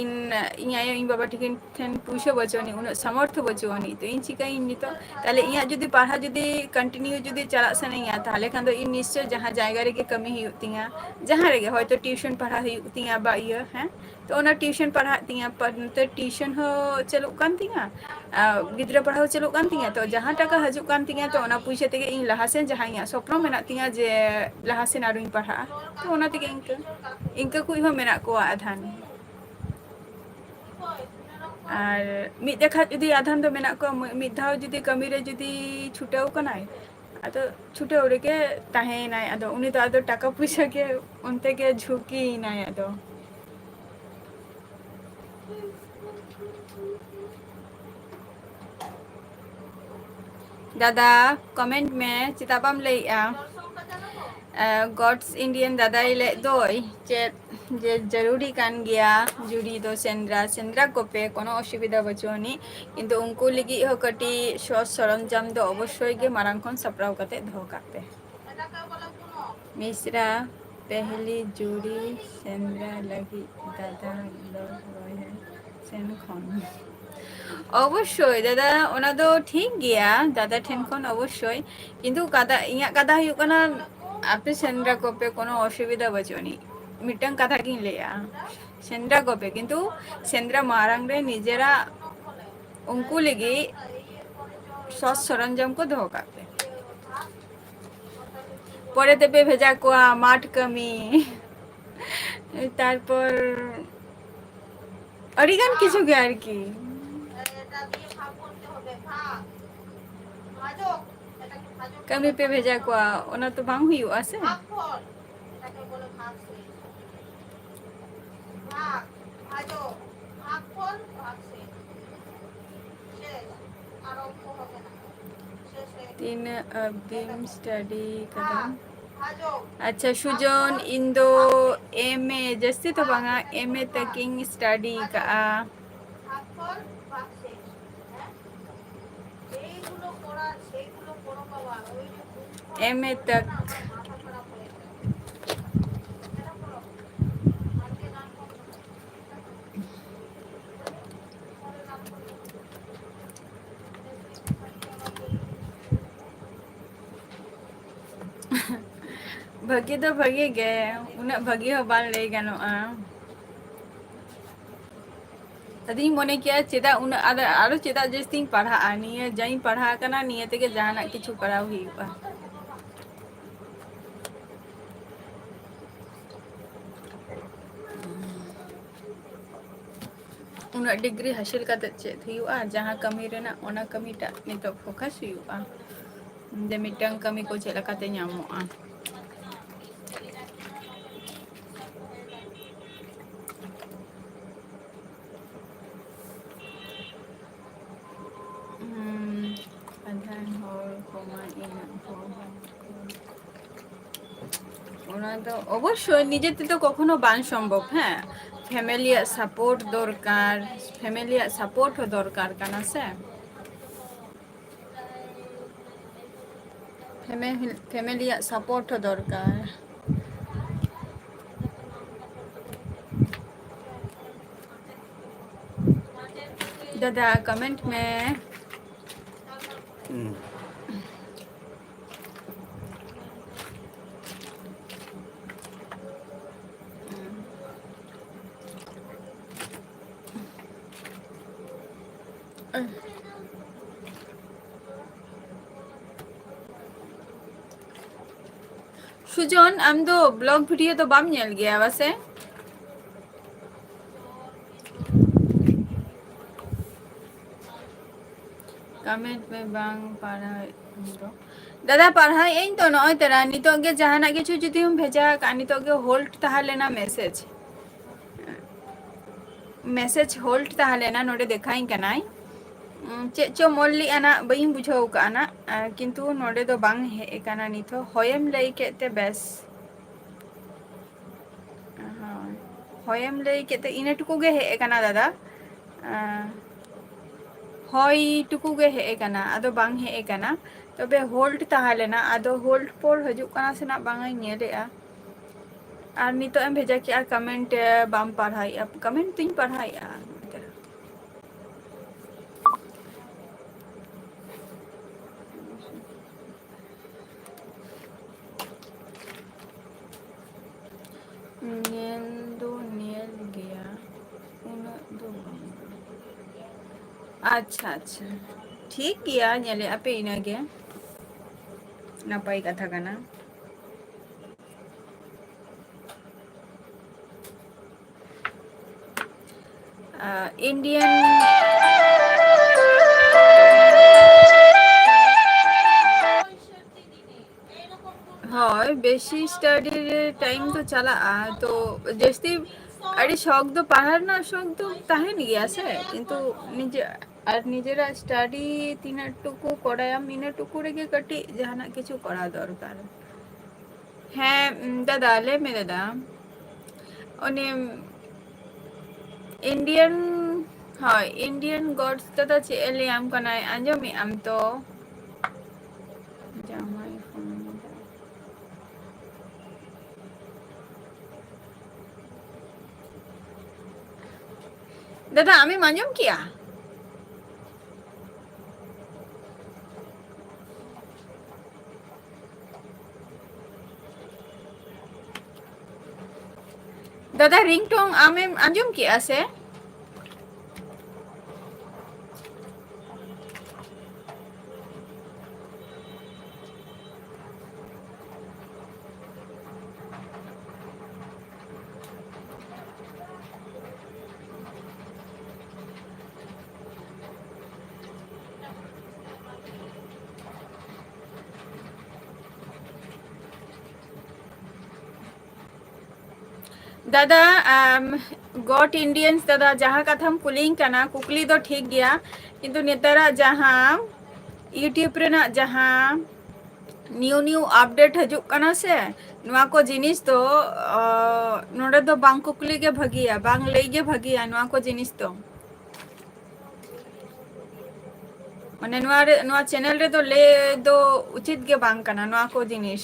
ᱤᱧ, ᱤᱧ ᱟᱭᱳ ᱤᱧ ᱵᱟᱵᱟ ᱴᱷᱮᱱ ᱯᱩᱭᱥᱟᱹ ᱵᱟᱹᱪᱩᱜ ᱟᱹᱱᱤᱡ, ᱩᱱᱟᱹᱜ ᱥᱟᱢᱚᱨᱛᱷᱚ ᱵᱟᱹᱪᱩᱜ ᱟᱹᱱᱤᱡ, ᱛᱚ ᱤᱧ ᱪᱤᱠᱟᱹᱭᱟᱹᱧ ᱱᱤᱛᱚᱜ? ᱛᱟᱦᱞᱮ ᱤᱧᱟᱹᱜ ᱡᱩᱫᱤ ᱯᱟᱲᱦᱟᱣ ᱡᱩᱫᱤ ᱠᱚᱱᱴᱤᱱᱤᱭᱩ ᱡᱩᱫᱤ ᱪᱟᱞᱟᱜ ᱥᱟᱱᱟᱧᱟ, ᱛᱟᱦᱞᱮ ᱠᱷᱟᱱ ᱫᱚ ᱤᱧ ᱱᱤᱥᱪᱚᱭ ᱡᱟᱦᱟᱸ ᱡᱟᱭᱜᱟ ᱨᱮᱜᱮ ᱠᱟᱹᱢᱤ ᱦᱩᱭᱩᱜ ᱛᱤᱧᱟ, ᱡᱟᱦᱟᱸ ᱨᱮᱜᱮ ᱦᱚᱭᱛᱳ ᱴᱤᱭᱩᱥᱚᱱ ᱯᱟᱲᱦᱟᱣ ᱦᱩᱭᱩᱜ ᱛᱤᱧᱟ ᱵᱟ ᱤᱭᱟᱹ, ᱦᱮᱸ, ᱛᱚ ᱚᱱᱟ ᱴᱤᱭᱩᱥᱚᱱ ᱯᱟᱲᱦᱟᱜ ᱛᱤᱧᱟ, ᱯᱟᱨ-, ᱱᱚᱛᱮ ᱴᱤᱭᱩᱥᱚᱱ ᱦᱚᱸ ᱪᱟᱹᱞᱩᱜ ᱠᱟᱱ ᱛᱤᱧᱟ, ᱟᱨ ᱜᱤᱫᱽᱨᱟᱹ ᱯᱟᱲᱦᱟᱣ ᱪᱟᱹᱞᱩᱜ ᱠᱟᱱ ᱛᱤᱧᱟ, ᱛᱚ ᱡᱟᱦᱟᱸ ᱴᱟᱠᱟ ᱦᱤᱡᱩᱜ ᱠᱟᱱ ᱛᱤᱧᱟ, ᱛᱚ ᱚᱱᱟ ᱯᱩᱭᱥᱟᱹ ᱛᱮᱜᱮ ᱤᱧ ᱞᱟᱦᱟ ᱥᱮᱱ ᱡᱟᱦᱟᱸ ᱤᱧᱟᱹᱜ ᱥᱚᱯᱱᱚ ᱢᱮᱱᱟᱜ ᱛᱤᱧᱟ ᱡᱮ ᱞᱟᱦᱟ ᱥᱮᱱ ᱟᱨᱚᱧ ᱯᱟᱲᱦᱟᱜᱼᱟ, ᱛᱚ ᱚᱱᱟ ᱛᱮᱜᱮ ᱤᱱᱠᱟᱹ, ᱤᱱᱠᱟᱹ ᱠᱩᱡ ᱦᱚᱸ ᱢᱮᱱᱟᱜ ᱠᱚᱣᱟ ᱟᱫᱷᱟᱱ᱾ ᱟᱨ ᱢᱤᱫ ᱡᱚᱠᱷᱟ ᱡᱩᱫᱤ ᱟᱫᱷᱟᱱ ᱫᱚ ᱢᱮᱱᱟᱜ ᱠᱚᱣᱟ, ᱢᱤ-, ᱢᱤᱫ ᱫᱷᱟᱣ ᱡᱩᱫᱤ ᱠᱟᱹᱢᱤ ᱨᱮ ᱡᱩᱫᱤ ᱪᱷᱩᱴᱟᱹᱣ ᱠᱟᱱᱟᱭ, ᱟᱫᱚ ᱪᱷᱩᱴᱟᱹᱣ ᱨᱮᱜᱮ ᱛᱟᱦᱮᱸᱭᱮᱱᱟᱭ, ᱟᱫᱚ ᱩᱱᱤ ᱫᱚ ᱟᱫᱚ ᱴᱟᱠᱟ ᱯᱩᱭᱥᱟᱹ ᱜᱮ ᱚᱱᱛᱮ ᱜᱮ ᱡᱷᱩᱸᱠᱤᱭᱮᱱᱟᱭ ᱟᱫᱚ᱾ ᱫᱟᱫᱟ, ᱠᱚᱢᱮᱱᱴ ᱢᱮ, ᱪᱮᱫᱟᱜ ᱵᱟᱢ ᱞᱟᱹᱭᱮᱜᱼᱟ? ᱜᱚᱰᱥ ᱤᱱᱰᱤᱭᱟᱱ ᱫᱟᱫᱟᱭ ᱞᱟᱹᱭᱮᱫ ᱫᱚᱭ ᱪᱮᱫ ᱡᱮ ᱡᱟᱹᱨᱩᱲᱤ ᱠᱟᱱ ᱜᱮᱭᱟ ᱡᱩᱨᱤ ᱫᱚ ᱥᱮᱸᱫᱽᱨᱟ, ᱥᱮᱸᱫᱽᱨᱟ ᱠᱚᱯᱮ, ᱠᱳᱱᱳ ᱚᱥᱩᱵᱤᱫᱷᱟ ᱵᱟᱹᱪᱩᱜ ᱟᱹᱱᱤᱡ, ᱠᱤᱱᱛᱩ ᱩᱱᱠᱩ ᱞᱟᱹᱜᱤᱫ ᱦᱚᱸ ᱠᱟᱹᱴᱤᱡ ᱥᱚᱡᱽ ᱥᱚᱨᱚᱧᱡᱟᱢ ᱫᱚ ᱚᱵᱚᱥᱥᱳᱭ ᱜᱮ ᱢᱟᱲᱟᱝ ᱠᱷᱚᱱ ᱥᱟᱯᱲᱟᱣ ᱠᱟᱛᱮ ᱫᱚᱦᱚ ᱠᱟᱜ ᱯᱮ᱾ ᱢᱤᱥᱨᱟ, ᱯᱮᱦᱞᱤ ᱡᱩᱨᱤ ᱥᱮᱸᱫᱽᱨᱟ ᱞᱟᱹᱜᱤᱫ ᱫᱟᱫᱟ ᱫᱚ ᱨᱚᱭᱮᱞ ᱥᱮᱱ ᱠᱷᱚᱱ᱾ ᱚᱵᱚᱥᱥᱳᱭ ᱫᱟᱫᱟ, ᱚᱱᱟ ᱫᱚ ᱴᱷᱤᱠ ᱜᱮᱭᱟ, ᱫᱟᱫᱟ ᱴᱷᱮᱱ ᱠᱷᱚᱱ ᱚᱵᱚᱥᱥᱳᱭ, ᱠᱤᱱᱛᱩ ᱠᱟᱫᱟ, ᱤᱧᱟᱹᱜ ᱠᱟᱛᱷᱟ ᱦᱩᱭᱩᱜ ᱠᱟᱱᱟ, ᱟᱯᱮ ᱥᱮᱸᱫᱽᱨᱟ ᱠᱚᱯᱮ, ᱠᱳᱱᱳ ᱚᱥᱩᱵᱤᱫᱷᱟ ᱵᱟᱹᱪᱩᱜ ᱟᱹᱱᱤᱡ᱾ ᱢᱤᱫᱴᱟᱝ ᱠᱟᱛᱷᱟ ᱜᱤᱧ ᱞᱟᱹᱭᱟ, ᱥᱮᱸᱫᱽᱨᱟ ᱠᱚᱯᱮ, ᱠᱤᱱᱛᱩ ᱥᱮᱸᱫᱽᱨᱟ ᱢᱟᱲᱟᱝ ᱨᱮ ᱱᱤᱡᱮᱨᱟᱜ ᱩᱱᱠᱩ ᱞᱟᱹᱜᱤᱫ ᱥᱚᱡᱽ ᱥᱚᱨᱚᱧᱡᱟᱢ ᱠᱚ ᱫᱚᱦᱚ ᱠᱟᱜ ᱯᱮ᱾ ᱯᱚᱨᱮ ᱛᱮᱯᱮ ᱵᱷᱮᱡᱟ ᱠᱚᱣᱟ ᱢᱟᱴᱷ ᱠᱟᱹᱢᱤ, ᱛᱟᱨᱯᱚᱨ ᱟᱹᱰᱤᱜᱟᱱ ᱠᱤᱪᱷᱩ ᱜᱮ ᱟᱨᱠᱤ᱾ ᱠᱟᱹᱢᱤ ᱯᱮ ᱵᱷᱮᱡᱟ ᱠᱚᱣᱟ, ᱚᱱᱟ ᱛᱚ ᱵᱟᱝ ᱦᱩᱭᱩᱜᱼᱟ ᱥᱮ᱾ ᱛᱤᱱᱟᱹᱜ ᱚᱵᱫᱤᱢ ᱥᱴᱟᱰᱤ ᱠᱟᱫᱟ? ᱟᱪᱪᱷᱟ ᱥᱩᱡᱚᱱ, ᱤᱧ ᱫᱚ ᱮᱢ ᱮ, ᱡᱟᱹᱥᱛᱤ ᱫᱚ ᱵᱟᱝᱟ, ᱮᱢ ᱮ ᱛᱟᱹᱠᱤᱧ ᱥᱴᱟᱰᱤ ᱠᱟᱜᱼᱟ᱾ M A tak. ᱵᱷᱟᱹᱜᱤ ᱫᱚ ᱵᱷᱟᱹᱜᱤ ᱜᱮ, ᱩᱱᱟᱹᱜ ᱵᱷᱟᱹᱜᱤ ᱦᱚᱸ ᱵᱟᱝ ᱞᱟᱹᱭ ᱜᱟᱱᱚᱜᱼᱟ᱾ ᱟᱫᱚᱧ ᱢᱚᱱᱮ ᱠᱮᱜᱼᱟ, ᱪᱮᱫᱟᱜ ᱩᱱᱟᱹᱜ, ᱟᱫᱚ ᱟᱨᱚ ᱪᱮᱫᱟᱜ ᱡᱟᱹᱥᱛᱤᱧ ᱯᱟᱲᱦᱟᱜᱼᱟ? ᱱᱤᱭᱟᱹ ᱡᱟᱧ ᱯᱟᱲᱦᱟᱣ ᱠᱟᱱᱟ, ᱱᱤᱭᱟᱹ ᱛᱮᱜᱮ ᱡᱟᱦᱟᱱᱟᱜ ᱠᱤᱪᱷᱩ ᱠᱚᱨᱟᱣ ᱦᱩᱭᱩᱜᱼᱟ᱾ ᱩᱱᱟᱹᱜ ᱰᱤᱜᱽᱨᱤ ᱦᱟᱹᱥᱤᱞ ᱠᱟᱛᱮ ᱪᱮᱫ ᱦᱩᱭᱩᱜᱼᱟ? ᱡᱟᱦᱟᱸ ᱠᱟᱹᱢᱤ ᱨᱮᱱᱟᱜ, ᱚᱱᱟ ᱠᱟᱹᱢᱤᱴᱟᱜ ᱱᱤᱛᱚᱜ ᱯᱷᱳᱠᱟᱥ ᱦᱩᱭᱩᱜᱼᱟ, ᱡᱮ ᱢᱤᱫᱴᱟᱝ ᱠᱟᱹᱢᱤ ᱠᱚ ᱪᱮᱫ ᱞᱮᱠᱟᱛᱮ ᱧᱟᱢᱚᱜᱼᱟ᱾ ᱦᱩᱸ, ᱟᱫᱷᱟᱱ ᱦᱚᱲ ᱠᱚᱢᱟ ᱤᱱᱟᱹᱜ ᱦᱚᱲ ᱵᱟᱝ ᱠᱚ, ᱚᱱᱟ ᱫᱚ ᱚᱵᱚᱥᱥᱳᱭ ᱱᱤᱡᱮ ᱛᱮᱫᱚ ᱠᱚᱠᱷᱚᱱᱳ ᱵᱟᱝ ᱥᱚᱢᱵᱷᱚᱵ᱾ ᱦᱮᱸ, ᱯᱷᱮᱢᱮᱞᱤᱭᱟᱜ ᱥᱟᱯᱳᱨᱴ ᱫᱚᱨᱠᱟᱨ, ᱯᱷᱮᱢᱮᱞᱤᱭᱟᱜ ᱥᱟᱯᱳᱨᱴ ᱦᱚᱸ ᱫᱚᱨᱠᱟᱨ ᱠᱟᱱᱟ ᱥᱮ᱾ ᱯᱷᱮᱢᱮᱞᱤᱭᱟᱜ ᱥᱟᱯᱳᱨᱴ ᱦᱚᱸ ᱫᱚᱨᱠᱟᱨ᱾ ᱫᱟᱫᱟ, ᱠᱚᱢᱮᱱᱴ ᱢᱮ᱾ ᱦᱩᱸ᱾ ᱥᱩᱡᱚᱱ, ᱟᱢ ᱫᱚ ᱵᱞᱚᱜ ᱵᱷᱤᱰᱤᱭᱳ ᱫᱚ ᱵᱟᱢ ᱧᱮᱞ ᱜᱮᱭᱟ ᱵᱟᱥᱮ? ᱠᱚᱢᱮᱱᱴ ᱢᱮ, ᱵᱟᱝ ᱯᱟᱲᱦᱟᱣᱮᱫ ᱫᱚ᱾ ᱫᱟᱫᱟ, ᱯᱟᱲᱦᱟᱣᱮᱫ ᱟᱹᱧ ᱛᱚ, ᱱᱚᱜᱼᱚᱭ ᱛᱚᱨᱟ᱾ ᱱᱤᱛᱚᱜ ᱜᱮ ᱡᱟᱦᱟᱱᱟᱜ ᱠᱤᱪᱷᱩ ᱡᱩᱫᱤᱢ ᱵᱷᱮᱡᱟ ᱟᱠᱟᱫ, ᱱᱤᱛᱚᱜ ᱜᱮ ᱦᱳᱞᱰ ᱛᱟᱦᱮᱸ ᱞᱮᱱᱟ ᱢᱮᱥᱮᱡᱽ᱾ ᱢᱮᱥᱮᱡᱽ ᱦᱳᱞᱰ ᱛᱟᱦᱮᱸ ᱞᱮᱱᱟ, ᱱᱚᱰᱮ ᱫᱮᱠᱷᱟᱣᱤᱧ ᱠᱟᱱᱟᱭ᱾ ᱩᱸ, ᱪᱮᱫ ᱪᱚᱢ ᱚᱞ ᱞᱮᱜᱼᱟ ᱱᱟᱜ, ᱵᱟᱹᱧ ᱵᱩᱡᱷᱟᱹᱣ ᱠᱟᱜᱼᱟ ᱱᱟᱜ, ᱟᱨ ᱠᱤᱱᱛᱩ ᱱᱚᱰᱮ ᱫᱚ ᱵᱟᱝ ᱦᱮᱡ ᱟᱠᱟᱱᱟ ᱱᱤᱛ ᱦᱚᱸ᱾ ᱦᱚᱭᱮᱢ ᱞᱟᱹᱭ ᱠᱮᱫ ᱛᱮ ᱵᱮᱥ᱾ ᱦᱳᱭ, ᱦᱚᱭᱮᱢ ᱞᱟᱹᱭ ᱠᱮᱫ ᱛᱮ ᱤᱱᱟᱹ ᱴᱩᱠᱩ ᱜᱮ ᱦᱮᱡ ᱟᱠᱟᱱᱟ ᱫᱟᱫᱟ᱾ ᱟᱸ, ᱦᱚᱭ ᱴᱩᱠᱩ ᱜᱮ ᱦᱮᱡ ᱟᱠᱟᱱᱟ, ᱟᱫᱚ ᱵᱟᱝ ᱦᱮᱡ ᱟᱠᱟᱱᱟ᱾ ᱛᱚᱵᱮ hold ᱛᱟᱦᱮᱸ ᱞᱮᱱᱟ, ᱟᱫᱚ hold ᱯᱚᱨ ᱦᱤᱡᱩᱜ ᱠᱟᱱᱟ ᱥᱮ ᱱᱟᱜ ᱵᱟᱝ ᱤᱧ ᱧᱮᱞᱮᱜᱼᱟ᱾ ᱟᱨ ᱱᱤᱛᱚᱜ ᱮᱢ ᱵᱷᱮᱡᱟ ᱠᱮᱜᱼᱟ comment, ᱵᱟᱢ ᱯᱟᱲᱦᱟᱣᱮᱜᱼᱟ, comment ᱫᱚᱧ ᱯᱟᱲᱦᱟᱣᱮᱜᱼᱟ᱾ ᱧᱮᱞ ᱫᱚ ᱧᱮᱞ ᱜᱮᱭᱟ, ᱩᱱᱟᱹᱜ ᱫᱚ ᱵᱟᱝ᱾ ᱟᱪᱪᱷᱟ, ᱟᱪᱪᱷᱟ, ᱴᱷᱤᱠ ᱜᱮᱭᱟ, ᱧᱮᱞᱮᱜᱼᱟ ᱯᱮ, ᱤᱱᱟᱹᱜᱮ ᱱᱟᱯᱟᱭ ᱠᱟᱛᱷᱟ ᱠᱟᱱᱟ᱾ ᱟᱸ, Indian ᱦᱳᱭ, ᱵᱮᱥᱤ study ᱨᱮ time ᱫᱚ ᱪᱟᱞᱟᱜᱼᱟ, ᱛᱚ ᱡᱟᱹᱥᱛᱤ ᱟᱹᱰᱤ ᱥᱚᱠ ᱫᱚ, ᱯᱟᱲᱦᱟᱣ ᱨᱮᱱᱟᱜ ᱥᱚᱠ ᱫᱚ ᱛᱟᱦᱮᱱ ᱜᱮᱭᱟ ᱥᱮ, ᱠᱤᱱᱛᱩ ᱱᱤᱡᱮ, ᱟᱨ ᱱᱤᱡᱮᱨᱟᱜ study ᱛᱤᱱᱟᱹᱜ ᱴᱩᱠᱩ ᱠᱚᱨᱟᱭᱟᱢ, ᱤᱱᱟᱹ ᱴᱩᱠᱩ ᱨᱮᱜᱮ ᱠᱟᱹᱴᱤᱡ ᱡᱟᱦᱟᱱᱟᱜ ᱠᱤᱪᱷᱩ ᱠᱚᱨᱟᱣ ᱫᱚᱨᱠᱟᱨ᱾ ᱦᱮᱸ, ᱫᱟᱫᱟ, ᱞᱟᱹᱭ ᱢᱮ ᱫᱟᱫᱟ᱾ ᱩᱱᱤ Indian, ᱦᱳᱭ, Indian gods ᱫᱟᱫᱟ ᱪᱮᱫ ᱮ ᱞᱟᱹᱭᱟᱢ ᱠᱟᱱᱟᱭ, ᱟᱸᱡᱚᱢᱮᱜ ᱟᱢ ᱛᱚ? ᱡᱟᱶᱟᱭ ᱯᱷᱳᱱ ᱞᱮᱫᱟ᱾ ᱫᱟᱫᱟ, ᱟᱢᱮᱢ ᱟᱸᱡᱚᱢ ᱠᱮᱜᱼᱟ? ᱫᱟᱫᱟ, ringtone ᱟᱢᱮᱢ ᱟᱸᱡᱚᱢ ᱠᱮᱜᱼᱟ ᱥᱮ? ᱫᱟᱫᱟ, ᱟᱢ, God Indians ᱫᱟᱫᱟ, ᱡᱟᱦᱟᱸ ᱠᱟᱛᱷᱟᱢ ᱠᱩᱞᱤᱧ ᱠᱟᱱᱟ, ᱠᱩᱠᱞᱤ ᱫᱚ ᱴᱷᱤᱠ ᱜᱮᱭᱟ, ᱠᱤᱱᱛᱩ ᱱᱮᱛᱟᱨᱟᱜ ᱡᱟᱦᱟᱸ YouTube ᱨᱮᱱᱟᱜ ᱡᱟᱦᱟᱸ new new update ᱦᱤᱡᱩᱜ ᱠᱟᱱᱟ ᱥᱮ, ᱱᱚᱣᱟ ᱠᱚ ᱡᱤᱱᱤᱥ ᱫᱚ, ᱚ, ᱱᱚᱰᱮ ᱫᱚ ᱵᱟᱝ ᱠᱩᱠᱞᱤ ᱜᱮ ᱵᱷᱟᱹᱜᱤᱭᱟ, ᱵᱟᱝ ᱞᱟᱹᱭ ᱜᱮ ᱵᱷᱟᱹᱜᱤᱭᱟ ᱱᱚᱣᱟ ᱠᱚ ᱡᱤᱱᱤᱥ ᱫᱚ᱾ ᱢᱟᱱᱮ ᱱᱚᱣᱟ ᱨᱮ, ᱱᱚᱣᱟ channel ᱨᱮᱫᱚ ᱞᱟᱹᱭ ᱫᱚ ᱩᱪᱤᱛ ᱜᱮ ᱵᱟᱝ ᱠᱟᱱᱟ ᱱᱚᱣᱟ ᱠᱚ ᱡᱤᱱᱤᱥ᱾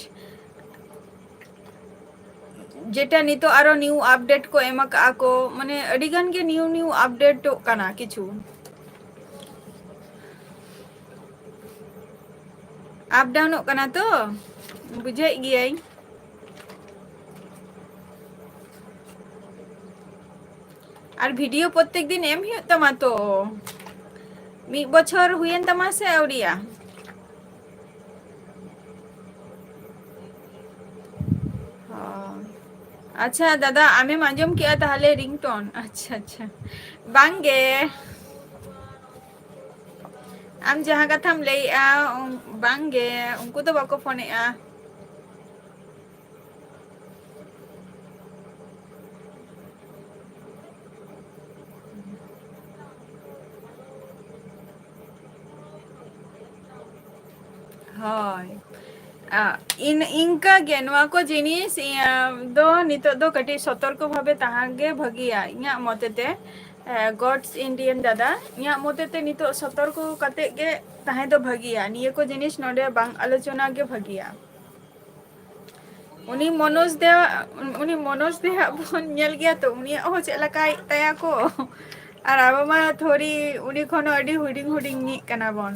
ᱡᱮᱴᱟ ᱱᱤᱛᱚᱜ ᱟᱨᱚ new update ᱠᱚ ᱮᱢ ᱟᱠᱟᱜᱼᱟ ᱠᱚ, ᱢᱟᱱᱮ ᱟᱹᱰᱤ ᱜᱟᱱ ᱜᱮ new new updateᱚᱜ ᱠᱟᱱᱟ ᱠᱤᱪᱷᱩ᱾ Up downᱚᱜ ᱠᱟᱱᱟ ᱛᱚ, ᱵᱩᱡᱷᱟᱹᱣᱮᱫ ᱜᱤᱭᱟᱹᱧ᱾ ᱟᱨ video ᱯᱨᱚᱛᱮᱠ ᱫᱤᱱ ᱮᱢ ᱦᱩᱭᱩᱜ ᱛᱟᱢᱟ ᱛᱚ᱾ ᱢᱤᱫ ᱵᱚᱪᱷᱚᱨ ᱦᱩᱭᱮᱱ ᱛᱟᱢᱟ ᱥᱮ ᱟᱹᱣᱨᱤᱭᱟ? ᱚ᱾ ᱟᱪᱪᱷᱟ ᱫᱟᱫᱟ, ᱟᱢᱮᱢ ᱟᱸᱡᱚᱢ ᱠᱮᱜᱼᱟ ᱛᱟᱦᱞᱮ ringtone? ᱟᱪᱪᱷᱟ, ᱟᱪᱪᱷᱟ᱾ ᱵᱟᱝ ᱜᱮ᱾ ᱟᱢ ᱡᱟᱦᱟᱸ ᱠᱟᱛᱷᱟᱢ ᱞᱟᱹᱭᱮᱜᱼᱟ, ᱩᱱ-, ᱵᱟᱝ ᱜᱮ, ᱩᱱᱠᱩ ᱫᱚ ᱵᱟᱠᱚ ᱯᱷᱳᱱᱮᱜᱼᱟ᱾ ᱦᱳᱭ᱾ ᱟ, ᱤᱱ-, ᱤᱱᱠᱟᱹ ᱜᱮ ᱱᱚᱣᱟ ᱠᱚ ᱡᱤᱱᱤᱥ, ᱤᱭᱟᱹ, ᱫᱚ ᱱᱤᱛᱚᱜ ᱫᱚ ᱠᱟᱹᱴᱤᱡ ᱥᱚᱛᱚᱨᱠᱚ ᱵᱷᱟᱵᱮ ᱛᱟᱦᱮᱸ ᱜᱮ ᱵᱷᱟᱹᱜᱤᱭᱟ, ᱤᱧᱟᱹᱜ ᱢᱚᱛᱮ ᱛᱮ᱾ ᱮ, God's Indian ᱫᱟᱫᱟ, ᱤᱧᱟᱹᱜ ᱢᱚᱛᱮ ᱛᱮ ᱱᱤᱛᱚᱜ ᱥᱚᱛᱚᱨᱠᱚ ᱠᱟᱛᱮ ᱜᱮ ᱛᱟᱦᱮᱸ ᱫᱚ ᱵᱷᱟᱹᱜᱤᱭᱟ᱾ ᱱᱤᱭᱟᱹ ᱠᱚ ᱡᱤᱱᱤᱥ ᱱᱚᱰᱮ ᱵᱟᱝ ᱟᱞᱳᱪᱚᱱᱟ ᱜᱮ ᱵᱷᱟᱹᱜᱤᱭᱟ᱾ ᱩᱱᱤ ᱢᱚᱱᱳᱡᱽ ᱫᱮ, ᱩᱱᱤ ᱢᱚᱱᱳᱡᱽ ᱫᱮ ᱦᱟᱸᱜ ᱵᱚᱱ ᱧᱮᱞ ᱜᱮᱭᱟ ᱛᱚ, ᱩᱱᱤᱭᱟᱜ ᱦᱚᱸ ᱪᱮᱫ ᱞᱮᱠᱟᱭ ᱛᱟᱭᱟ ᱠᱚ᱾ ᱟᱨ ᱟᱵᱚ ᱢᱟ ᱛᱷᱚᱲᱤ ᱩᱱᱤ ᱠᱷᱚᱱ ᱦᱚᱸ ᱟᱹᱰᱤ ᱦᱩᱰᱤᱧ ᱦᱩᱰᱤᱧ ᱧᱤᱜ ᱠᱟᱱᱟ ᱵᱚᱱ᱾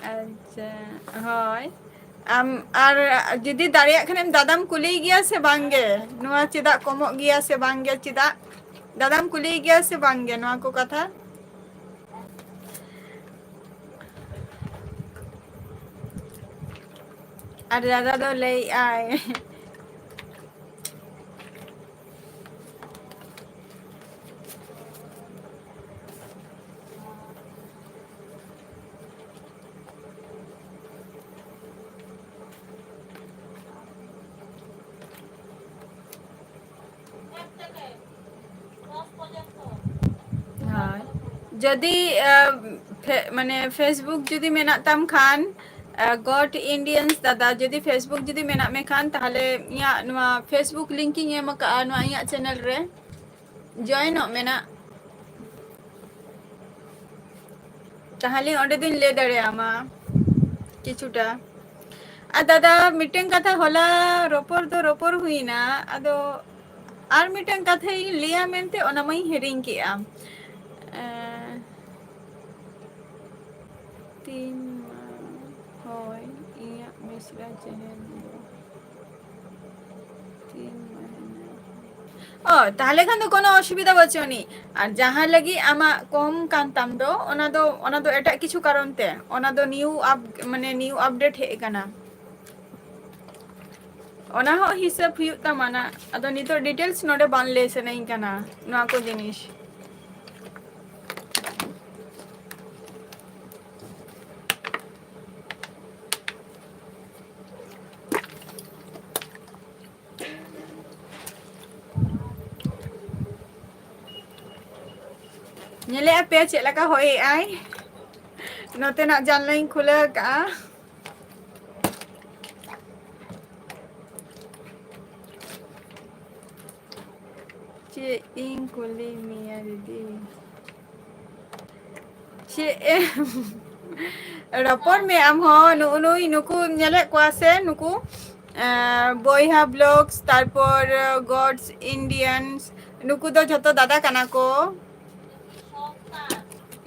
ᱟᱪᱪᱷᱟ, ᱦᱳᱭ᱾ ᱟᱢ ᱟᱨ ᱡᱩᱫᱤ ᱫᱟᱲᱮᱭᱟᱜ ᱠᱷᱟᱱᱮᱢ, ᱫᱟᱫᱟᱢ ᱠᱩᱞᱤᱭ ᱜᱮᱭᱟ ᱥᱮ ᱵᱟᱝ ᱜᱮ? ᱱᱚᱣᱟ ᱪᱮᱫᱟᱜ ᱠᱚᱢᱚᱜ ᱜᱮᱭᱟ ᱥᱮ ᱵᱟᱝ ᱜᱮ? ᱪᱮᱫᱟᱜ? ᱫᱟᱫᱟᱢ ᱠᱩᱞᱤᱭ ᱜᱮᱭᱟ ᱥᱮ ᱵᱟᱝ ᱜᱮ ᱱᱚᱣᱟ ᱠᱚ ᱠᱟᱛᱷᱟ? ᱟᱨ ᱫᱟᱫᱟ ᱫᱚ ᱞᱟᱹᱭᱮᱜᱼᱟᱭ, ᱦᱳᱭ᱾ ᱡᱩᱫᱤ, ᱟ, ᱯᱷᱮ-, ᱢᱟᱱᱮ Facebook ᱡᱩᱫᱤ ᱢᱮᱱᱟᱜ ᱛᱟᱢ ᱠᱷᱟᱱ, ᱟ, God Indians ᱫᱟᱫᱟ, ᱡᱩᱫᱤ Facebook ᱡᱩᱫᱤ ᱢᱮᱱᱟᱜ ᱢᱮ ᱠᱷᱟᱱ, ᱛᱟᱦᱚᱞᱮ ᱤᱧᱟᱹᱜ ᱱᱚᱣᱟ Facebook link ᱤᱧ ᱮᱢ ᱟᱠᱟᱫᱼᱟ ᱱᱚᱣᱟ ᱤᱧᱟᱹᱜ channel ᱨᱮ᱾ Join ᱚᱜ ᱢᱮ ᱱᱟᱜ᱾ ᱛᱟᱦᱚᱞᱮ ᱚᱸᱰᱮ ᱫᱚᱧ ᱞᱟᱹᱭ ᱫᱟᱲᱮᱭᱟᱢᱟ ᱠᱤᱪᱷᱩᱴᱟ᱾ ᱟᱨ ᱫᱟᱫᱟ, ᱢᱤᱫᱴᱮᱱ ᱠᱟᱛᱷᱟ, ᱦᱚᱞᱟ ᱨᱚᱯᱚᱲ ᱫᱚ ᱨᱚᱯᱚᱲ ᱦᱩᱭᱱᱟ, ᱟᱫᱚ ᱟᱨ ᱢᱤᱫᱴᱮᱱ ᱠᱟᱛᱷᱟᱧ ᱞᱟᱹᱭᱟ ᱢᱮᱱᱛᱮ, ᱚᱱᱟ ᱢᱟᱧ ᱦᱤᱲᱤᱧ ᱠᱮᱜᱼᱟ᱾ ᱮᱸ, ᱛᱤᱱ ᱢᱟ-, ᱦᱳᱭ, ᱤᱧᱟᱹᱜ ᱢᱤᱥᱨᱟ channel ᱫᱚ ᱛᱤᱱ ᱢᱟᱹᱦᱱᱟᱹ᱾ ᱚ, ᱛᱟᱦᱞᱮ ᱠᱷᱟᱱ ᱫᱚ ᱠᱳᱱᱳ ᱚᱥᱩᱵᱤᱫᱷᱟ ᱵᱟᱹᱪᱩᱜ ᱟᱹᱱᱤᱡ᱾ ᱟᱨ ᱡᱟᱦᱟᱸ ᱞᱟᱹᱜᱤᱫ ᱟᱢᱟᱜ ᱠᱚᱢ ᱠᱟᱱ ᱛᱟᱢ ᱫᱚ, ᱚᱱᱟ ᱫᱚ, ᱚᱱᱟ ᱫᱚ ᱮᱴᱟᱜ ᱠᱤᱪᱷᱩ ᱠᱟᱨᱚᱱ ᱛᱮ, ᱚᱱᱟ ᱫᱚ new up-, ᱢᱟᱱᱮ new update ᱦᱮᱡ ᱟᱠᱟᱱᱟ᱾ ᱚᱱᱟ ᱦᱚᱸ ᱦᱤᱥᱟᱹᱵ ᱦᱩᱭᱩᱜ ᱛᱟᱢᱟ ᱱᱟᱜ᱾ ᱟᱫᱚ ᱱᱤᱛᱚᱜ details ᱱᱚᱰᱮ ᱵᱟᱝ ᱞᱟᱹᱭ ᱥᱟᱱᱟᱧ ᱠᱟᱱᱟ, ᱱᱚᱣᱟ ᱠᱚ ᱡᱤᱱᱤᱥ᱾ ᱧᱮᱞᱮᱫᱼᱟ ᱯᱮ ᱪᱮᱫ ᱞᱮᱠᱟ ᱦᱚᱭ ᱮᱜᱼᱟᱭ᱾ ᱱᱚᱛᱮᱱᱟᱜ ᱡᱟᱱᱞᱟᱧ ᱠᱷᱩᱞᱟᱹᱣ ᱟᱠᱟᱫᱼᱟ᱾ ᱪᱮᱫ ᱤᱧ ᱠᱩᱞᱤ ᱢᱮᱭᱟ ᱫᱤᱫᱤ? ᱪᱮᱫ ᱮᱢ ᱨᱚᱯᱚᱲ ᱢᱮ ᱟᱢ ᱦᱚᱸ᱾ ᱱᱩᱜᱼᱩ ᱱᱩᱭ, ᱱᱩᱠᱩ ᱧᱮᱞᱮᱫ ᱠᱚᱣᱟ ᱥᱮ? ᱱᱩᱠᱩ, ᱮᱸ, ᱵᱚᱭᱦᱟ Vlogs, ᱛᱟᱨᱯᱚᱨ Gods Indians, ᱱᱩᱠᱩ ᱫᱚ ᱡᱷᱚᱛᱚ ᱫᱟᱫᱟ ᱠᱟᱱᱟ ᱠᱚ᱾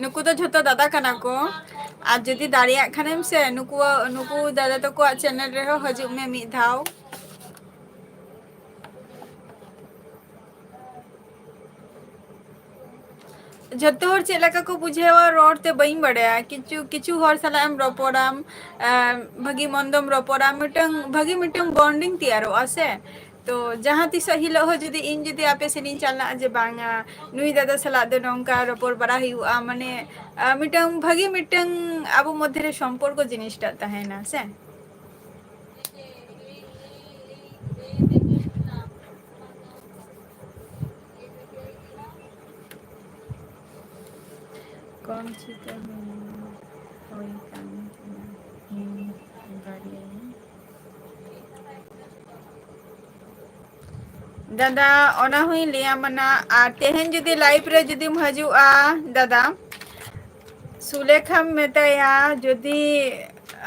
ᱱᱩᱠᱩ ᱫᱚ ᱡᱷᱚᱛᱚ ᱫᱟᱫᱟ ᱠᱟᱱᱟ ᱠᱚ᱾ ᱟᱨ ᱡᱩᱫᱤ ᱫᱟᱲᱮᱭᱟᱜ ᱠᱷᱟᱱᱮᱢ ᱥᱮ, ᱱᱩᱠᱩ, ᱱᱩᱠᱩ ᱫᱟᱫᱟ ᱛᱟᱠᱚᱣᱟᱜ channel ᱨᱮᱦᱚᱸ ᱦᱤᱡᱩᱜ ᱢᱮ ᱢᱤᱫ ᱫᱷᱟᱣ᱾ ᱡᱷᱚᱛᱚ ᱦᱚᱲ ᱪᱮᱫ ᱞᱮᱠᱟ ᱠᱚ ᱵᱩᱡᱷᱟᱹᱣᱟ ᱨᱚᱲ ᱛᱮ ᱵᱟᱹᱧ ᱵᱟᱲᱟᱭᱟ᱾ ᱠᱤᱪᱷᱩ, ᱠᱤᱪᱷᱩ ᱦᱚᱲ ᱥᱟᱞᱟᱜ ᱮᱢ ᱨᱚᱯᱚᱲᱟᱢ, ᱮᱸ, ᱵᱷᱟᱹᱜᱤ ᱢᱚᱱᱫᱚᱢ ᱨᱚᱯᱚᱲᱟ, ᱢᱤᱫᱴᱟᱝ ᱵᱷᱟᱹᱜᱤ ᱢᱤᱫᱴᱟᱝ bonding ᱛᱮᱭᱟᱨᱚᱜᱼᱟ ᱥᱮ᱾ ᱛᱚ ᱡᱟᱦᱟᱸ ᱛᱤᱥᱚᱜ ᱦᱤᱞᱳᱜ ᱦᱚᱸ ᱡᱩᱫᱤ ᱤᱧ ᱡᱩᱫᱤ ᱟᱯᱮ ᱥᱮᱱ ᱤᱧ ᱪᱟᱞᱟᱜᱼᱟ ᱡᱮ ᱵᱟᱝᱟ, ᱱᱩᱭ ᱫᱟᱫᱟ ᱥᱟᱞᱟᱜ ᱫᱚ ᱱᱚᱝᱠᱟ ᱨᱚᱯᱚᱲ ᱵᱟᱲᱟ ᱦᱩᱭᱩᱜᱼᱟ, ᱢᱟᱱᱮ, ᱟᱸ, ᱢᱤᱫᱴᱟᱝ ᱵᱷᱟᱹᱜᱤ ᱢᱤᱫᱴᱟᱝ ᱟᱵᱚ ᱢᱚᱫᱽᱫᱷᱮ ᱨᱮ ᱥᱚᱢᱯᱚᱨᱠᱚ ᱡᱤᱱᱤᱥᱴᱟᱜ ᱛᱟᱦᱮᱱᱟ ᱥᱮ᱾ ᱠᱚᱢ ᱪᱷᱤᱛᱟᱹ ᱦᱩᱭ ᱠᱟᱱ ᱛᱤᱧᱟ᱾ ᱦᱩᱸ, ᱵᱟᱨᱭᱟ᱾ ᱫᱟᱫᱟ, ᱚᱱᱟ ᱦᱚᱸᱧ ᱞᱟᱹᱭᱟᱢᱟ ᱱᱟᱜ᱾ ᱟᱨ ᱛᱮᱦᱮᱧ ᱡᱩᱫᱤ live ᱨᱮ ᱡᱩᱫᱤᱢ ᱦᱤᱡᱩᱜᱼᱟ ᱫᱟᱫᱟ, ᱥᱩᱞᱮᱠᱷᱟᱢ ᱢᱮᱛᱟᱭᱟ, ᱡᱩᱫᱤ